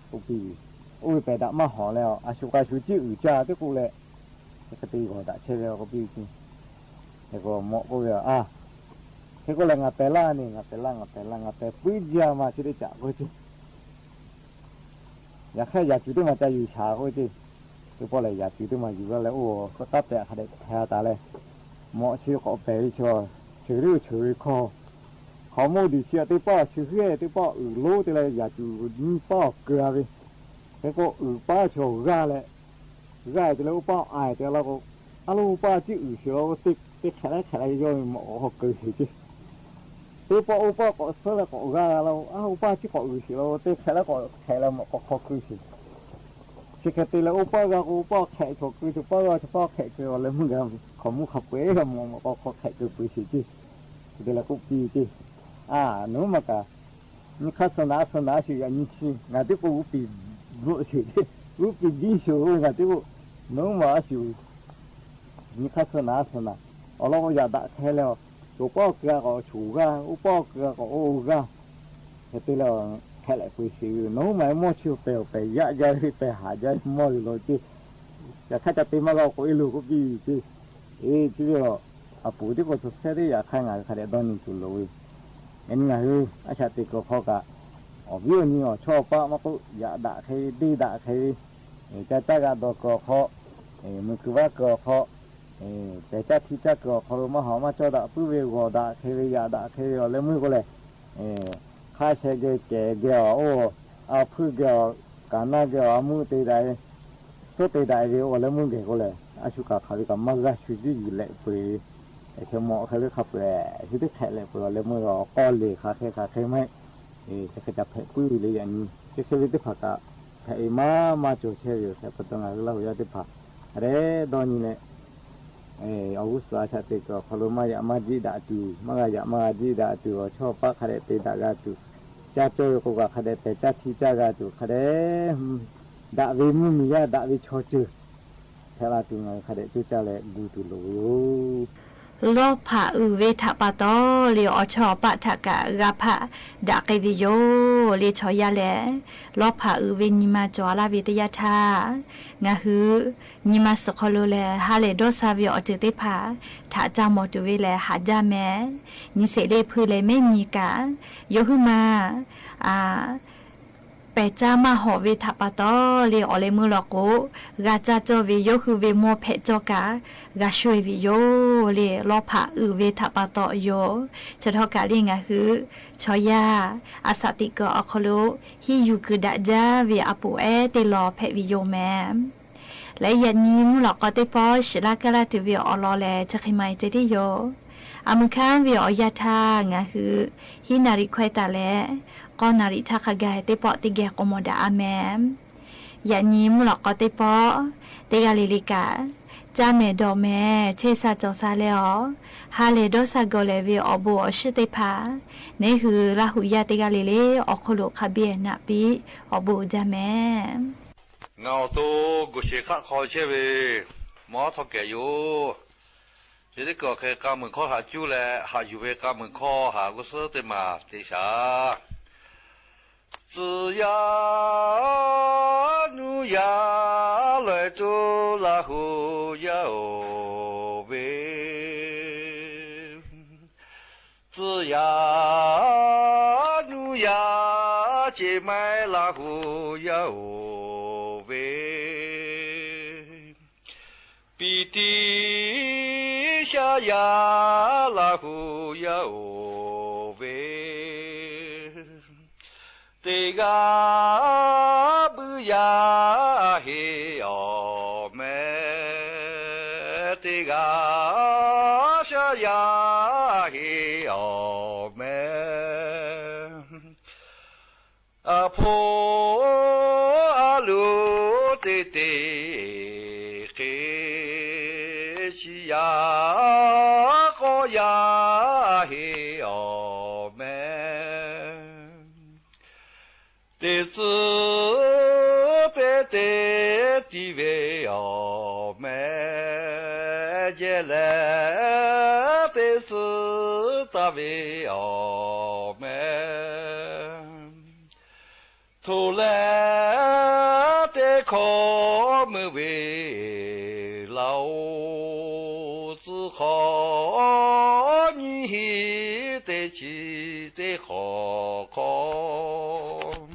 k'oˆ piˇ ve, oˇ ve pehˬ daꞈ maˇ hawˍ leh, a shu k'a shu ciˉ uiˍ caˇ teˇ k'oˆ leh, hk'e te g'awˬ daꞈ chehˇ ve k'oˆ piˇ ve ceˇ. Hk'e k'o mawꞈ k'oˆ ve, a, hk'e k'oˆ leh ngaˬ pehˬ laˇ ne, ngaˬ pehˬ laˇ, ngaˬ pehˬ laˇ, ngaˬ pehˬ puiˉ jaˇ ma chi teˇ caꞈ k'oˆ ve ceˇ. Yaꞈ hk'aˇ yaꞈ cuˬ teˇ maˬ ca yuˬ shaˍ k'oˆ ve ceˇ. Teˇ pawˆ lehˬ yaꞈ cuˬ teˇ maˬ yuˬ laˇ leh, oˇ k'oˆ taˉ pehˍ hk'a dehꞈ hpehꞈ taˍ leh, mawꞈ chi k'awꞈ pehˬ ve chaw, cheuˬ riˉ oˇ cheuˬ ve hkawˇ, hkaoˍmonˇ diˬ chi teˇ pawˆ chi hk'e teˇ pawˆ uiˍ lonˉ te leh yaꞈ cuˬ nyiˇ pawˆ keu a ve. Hk'e k'o uiˍ paˉ chaw g'aˇ leh, g'aˇ te leh oˇ paˉ a te laˇ k'o, a lo oˇ paˉ ciˉ uiˍ sheˍ la, teˇ hk'ehꞈ leh hk'ehꞈ leh yawˇ ve mawꞈ k'awꞈ hk'aw keu sheˍ ceˇ. Teˇ pawˆ oˇ paˉ k'awꞈ suhˉ leh k'awꞈ g'aˇ la, a oˇ paˉ ciˉ k'awꞈ uiˍ sheˍ la, teˇ hk'ehꞈ leh k'awꞈ hk'ehꞈ leh mawꞈ k'awꞈ hk'aw keu sheˍ. Chi hk'e te leh oˇ paˉ g'a k'o, oˇ paˉ hk'ehꞈ chaw keu, chaw paˉ g'a, chaw paˉ hk'ehꞈ keu, awˬ leh meuˇ gaˬ hkaoˍmonˇ hk'a peu-eˬ g'a mawꞈ k'awꞈ hk'aw hk'ehꞈ keu peuˬ sheˍ ceˇ. Hk'e te leh k'oˆ piˇ ceˇ. A, nawˬ huiˉ maˬ kaꞈ nyi hk'aˇ suh naꞈ suh naꞈ a shu yaꞈ nyi chi ngaˬ teˇ k'o g'uˇ piˍ bvuhꞈ sheˍ ceˇ, g'uˇ piˍ biˇ sheˍ ngaˬ teˇ k'o, nawˬ huiˉ maˬ a shu Nyi hk'aˇ suh naˍ suh naˍ, awˬ lawn k'o yaꞈ daꞈ hk'e leh, awˬ pawˆ keu a k'awꞈ shoˍ g'aˇ, oˇ pawˆ keu a k'awꞈ oˇ g'aˇ, hk'e te leh hpehꞈ leh peu sheˍ ve yoˬ. Nawˬ hui maˬ ve mawˇ chi pehˬ awˬ pehˬ yaꞈ jaˇ ve, pehˬ haˍ jaˇ ve mawˇ yoˬ law ceˇ. Yaꞈ hk'aˇ ca te maˇ g'a k'oꞈ e loˬ k'oˆ piˇ ve ceˇ. Eˬ, chi ve a, a poˍ teˇ k'o tcuh shehˉ teˇ yaꞈ hk'aˇ ngaˬ hui hk'a dehꞈ dawˇ nyi tuˬ loˍ ve. Yaꞈ nyi ngaˬ hui a shaꞈ teꞈ kuiˬ awˬ hk'aw kaꞈ, awˬ viˉ awˬ nyi awˬ chawˇ awˬ paˆ maˇ k'oˆ, yaꞈ daꞈ hk'e ve, deˇ daꞈ hk'e ve, caˇ caˇ g'a dawˬ kuiˬ awˬ hk'aw, mui kuiˬ vaˇ kuiˬ awˬ hk'aw, pehˬ caˇ htiˇ caˇ kuiˬ awˬ hk'aw lo maˇ hawˍ maˇ cawˇ daꞈ puiˉ ve, g'awˬ daꞈ hk'e ve, yaꞈ daꞈ hk'e ve awˬ leh meuˇ k'o lehˬ, hk'a sheh geh cehˬ geh awˬ, oˇ, a hpuiˇ geh awˬ, kaˍ naˇ geh awˬ, a meuˇ te daꞈ e, suhˉ te daꞈ e ve awˬ leh meuˇ geh k'o lehˬ, a shu kaꞈ hk'aˬ ve kaꞈ maˇ g'a shu jiˇ yuˬ leh peu eˬ ve, hk'e mawˬ hk'e ve hk'a peu eˬ, shu teˇ hk'ehꞈ leh peu eˬ awˬ leh meuˇ awˬ k'aw leˬ hk'aˬ hk'e hk'aˬ hk'e maˇ heˆ. Chi hk'e ca hpehꞈ puiˉ ve le. Yaꞈ nyi chi hk'e ve teˇ hpaˍ kaꞈ hpehꞈ ve maˇ maˇ cawˬ chehˇ ve yoˬ. Hk'e pa taw ngaˬ hui Laˇ huˍ yaˇ teˇ hpaˍ hk'a dehꞈ dawˇ nyi leh, awˬ g'uˇ suhˍ a shaꞈ teꞈ kuiˬ awˬ hk'aw lo maˇ yaꞈ maˇ jiˆ daꞈ tuˬ, maˇ g'a yaꞈ maˇ g'a jiˆ daꞈ tuˬ, awˬ chawˇ paˆ hk'a dehꞈ te daꞈ g'a tuˬ, caˇ cawˇ ve k'o kaꞈ hk'a dehꞈ pehˬ caˇ htiˇ caˇ g'a tuˬ, hk'a dehꞈ daꞈ ve mvuhˇ miˬ yaˇ daꞈ ve chaw ceuˬ hpehꞈ la tuˬ ngaˬ hui hk'a dehꞈ coˇ caˇ leh gu tuˬ loˍ ve yoˬ. Lawˇ hpaꞈ uiˍ ve htaꞈ pa taw le awˬ chawˇ awˬ paˆ htaꞈ kaꞈ g'a hpaˆ daꞈ k'ai ve yoˬ le. Chaw yaˇ lehˬ, lawˇ hpaꞈ uiˍ ve nyi ma cawˬ laˇ ve teˇ yanˇ htaˇ, ngaˬ hui nyi ma suhˍ hk'aw lo lehˬ ha lehˬ dawˇ sha ve awˬ ceuˬ teˇ hpaˍ htaꞈ ca mawˬ tuˬ ve lehˬ haꞈ jaˇ mehˍ. Nyi sheˍ le hpui leh mehˉ nyi kaꞈ, yawˇ huiˉ ma pehˬ caˇ maˇ hawꞈ ve htaꞈ pa taw le awˬ leh meuˇ law k'o, g'a caˇ cawˇ ve yawˇ hui ve mawˇ hpehꞈ cawˇ kaꞈ g'a sho e ve yoˬ le. Lawˇ hpaꞈ uiˍ ve htaꞈ pa taw yoˬ. Chi htawˇ kaꞈ le ngaˬ hui chaw yaˇ a shaꞈ teꞈ kuiˬ awˬ hk'aw lo hiˇ yuˬ kuiˬ daꞈ jaˇ ve a poˍ ehˉ teˇ law hpehꞈ ve yoˬ mehˍ. Leh yaꞈ nyi mvuhˇ lawꞈ k'aw teˇ pawˆ shiˍ laˇ kaˇ laˇ tuˬ ve awˬ lawn lehˬ chi hk'e ma e ceh tiˉ yoˬ. A meuˇ hkanˉ ve awˬ yanˇ htaˇ ngaˬ hui hiˉ naˍ riˍ hkawehˇ taˍ leh, k'awˇ naˍ riˍ htaˇ hk'a gaˬ teˇ pawˆ teˇ geh k'o mawˬ daꞈ a mehˍ. Yaꞈ nyi mvuhˇ lawꞈ k'aw teˇ pawˆ teˇ g'aˇ le le kaꞈ, caˇ mehˍ dawˬ mehˍ chehˇ sha cawˬ sha leh awˬ, ha lehˬ dawˇ sha gawˬ lehˍ ve awˬ bon awˬ shiˉ teˇ hpaˍ, neˉ hui Laˇ huˍ yaˇ teˇ g'aˇ le le awˬ hk'oˆ lo hk'a biˇ naꞈ piˇ awˬ bon uiˍ jaˇ mehˍ. Ngaˬ awˬ to Goˍ sheˍ hk'aˆ hk'aw chehˇ ve mawˇ htawˇ kehˬ yoˬ. Chi teˇ kuˬ awˬ hk'e k'a muiˬ hkawˇ haꞈ cuˇ leh haꞈ yuˬ ve k'a muiˬ hkawˇ haꞈ g'uˇ suhˉ teˇ maˬ te shaˍ. Tcuh yaˇ nuˇ yaˇ lawˬ e tuˬ Laˇ huˍ yaˇ oˬ ve, tcuh yaˇ nuˇ yaˇ ce maˇ Laˇ huˍ yaˇ oˬ ve, piˇ tiˉ shaˉ yaˇ Laˇ huˍ yaˇ oˬ ve, teˇ g'aˇ buiˇ yaˇ heˆ awˬ mehˍ, teˇ g'aˇ shaˉ yaˇ heˆ awˬ mehˍ. A hpoˆ a loˍ teˇ te hk'e, chi yaˇ k'awꞈ yaˇ heˆ awˬ mehˍ. Teˇ tcuhˉ teˇ te tiˇ ve awˬ mehˍ, jehˇ leh teˇ tcuhˉ taˇ ve awˬ mehˍ. Hto leh teˇ hkawˇ meuˇ ve laˇ-oˬ, tcuh hk'awꞈ nyiˇ hinˉ teˇ chi teˇ hk'awꞈ hk'awꞈ,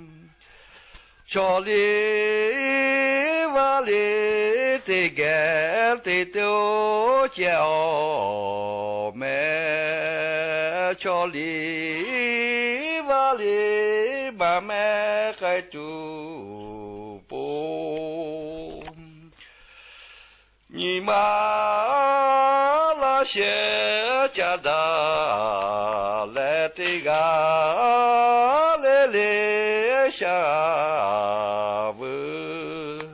chaw liˇ vaˇ liˇ teˇ geh te te oˬ ceh awˬ mehˍ, chaw liˇ vaˇ liˇ maˇ mehˉ k'ai tuˬ po. Nyi ma laˇ sheh caˇ daꞈ leh, teˇ g'aˇ le le sha veuˬ.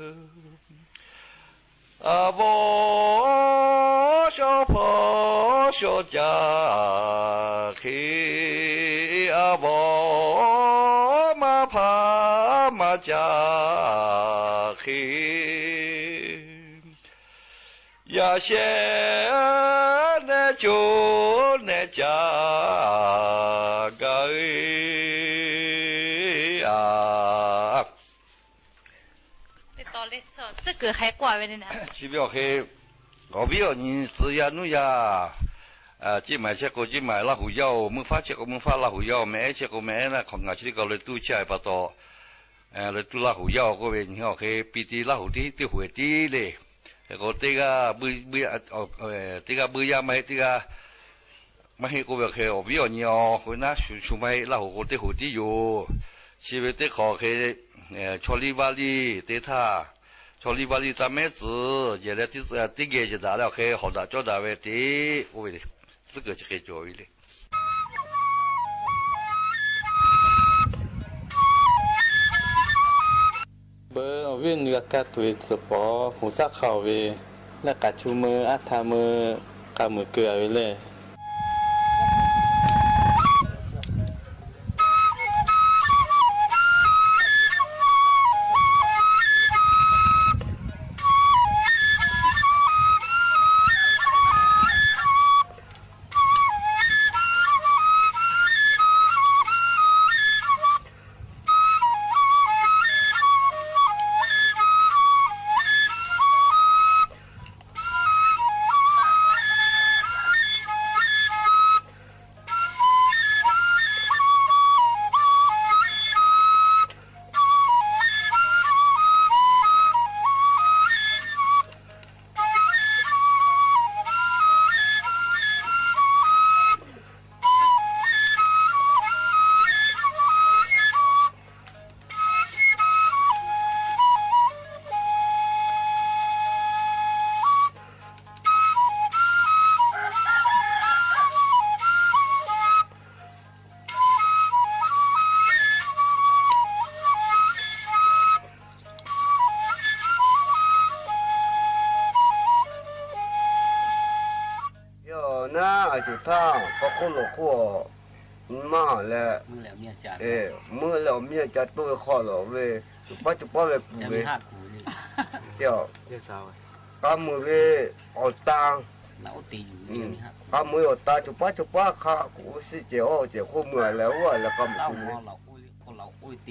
A vawˇ shawˉ hpawˇ shawˉ caˇ hk'e, a vawˇ maˇ hpaˇ maˇ caˇ hk'e, Yaꞈ sheh nehˉ co nehˉ ca gaˬ-e a. Chi ve awˬ hk'e, awˬ viˉ awˬ nyi tcuh yaˇ nuˇ yaˇ, Ceˇ Maiˍ chehˇ k'o Ceˇ Maiˍ Laˇ huˍ yaˇ-oˬ, Mvuhˇ faˉ chehˇ k'o Mvuhˇ faˉ Laˇ huˍ yaˇ-oˬ, Mehˆ ehˉ chehˇ k'o Mehˆ ehˉ, naˆ hk'awꞈ ngaˬ chi teˇ kaꞈ leh tuˇ chehˇ-a ve pa taw, leh tuˇ Laˇ huˍ yaˇ-oˬ k'oˆ ve nyi awˬ hk'e, pi te Laˇ huˍ tiˉ teˇ hoꞈ-e tiˉ le. Hk'e k'o teˇ g'aˇ, teˇ g'aˇ buiˇ yaˇ maˇ heˆ, teˇ g'aˇ maˇ heˆ k'oˆ ve hk'e, awˬ viˉ awˬ nyi-oˬ, k'oˆ ve naˉ shu shu maˇ heˆ, Laˇ huˍ k'o teˇ hoꞈ tiˉ yoˬ. Chi ve teˇ hk'awꞈ hk'e, chaw liˇ vaˇ liˇ te htaˇ, chaw liˇ vaˇ liˇ taˇ mehˉ tcuh yehˬ leh, teˇ geh yehˬ daꞈ leh awˬ hk'e hawˍ daꞈ cawˇ daꞈ ve te, k'oˆ ve le. Tcuhˉ kuiˬ chi hk'e cawˬ ve le. Beuꞈ awˬ viˉ awˬ nyi g'a kaˇ tuˬ ve tcuh pawˍ, hoꞈ shaˉ hk'a-oˬ ve, leh k'aꞈ chu meuˇ aˉ htaˇ meuˇ k'a muiˬ keu-a ve le. Yawˇ naˉ a shuˍ htaˇ k'awꞈ k'oˆ lawˬ hk'oˆ a, nyi maˇ leh, meuˇ leh awˬ miˇ a ca toˇ ve hk'aw lawˬ ve, co paˉ co paˉ ve kuˬ ve, k'a muiˬ ve awˬ ta, k'a muiˬ ve awˬ ta co paˉ co paˉ hk'a k'oˆ, shiˆ cehˬ awˬ cehˬ hk'oˆ mui a leh oˇ a leh k'a muiˬ ve.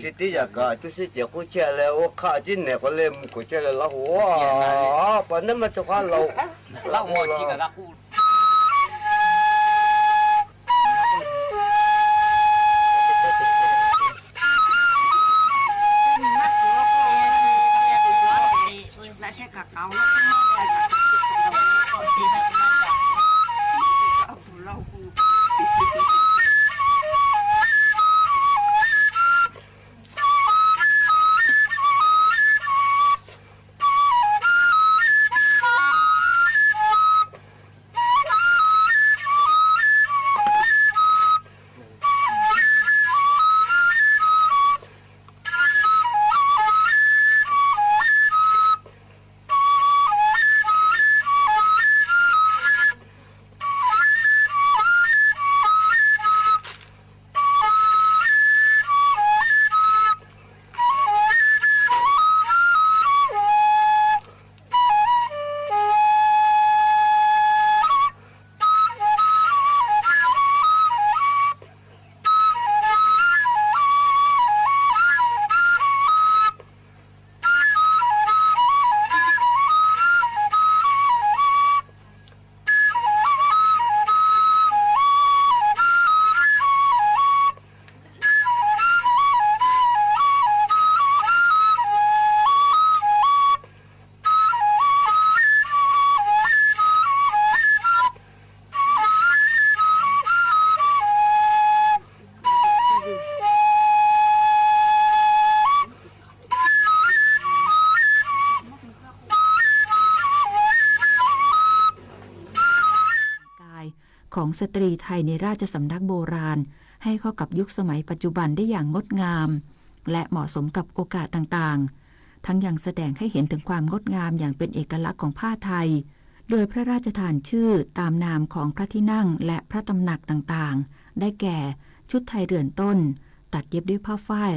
Chi teˇ yaꞈ kaꞈ cuˇ shiˆ cehˬ hk'oˆ chehˇ leh oˇ hk'a ciˉ nehˬ k'awꞈ leh mui k'awꞈ chehˇ leh Laˇ huˍ a, pa naˉ maˇ cawˬ hk'aˇ Laˇ huˍ Kay ของสตรีไทยในราชสำนักโบราณ ให้เข้ากับยุคสมัยปัจจุบันได้อย่างงดงาม และเหมาะสมกับโอกาสต่างๆ ทั้งยังแสดงให้เห็นถึงความงดงามอย่างเป็นเอกลักษณ์ของผ้าไทย โดยพระราชทานชื่อตามนามของพระที่นั่งและพระตำหนักต่างๆ ได้แก่ ชุดไทยเรือนต้น ตัดเย็บด้วยผ้าฝ้าย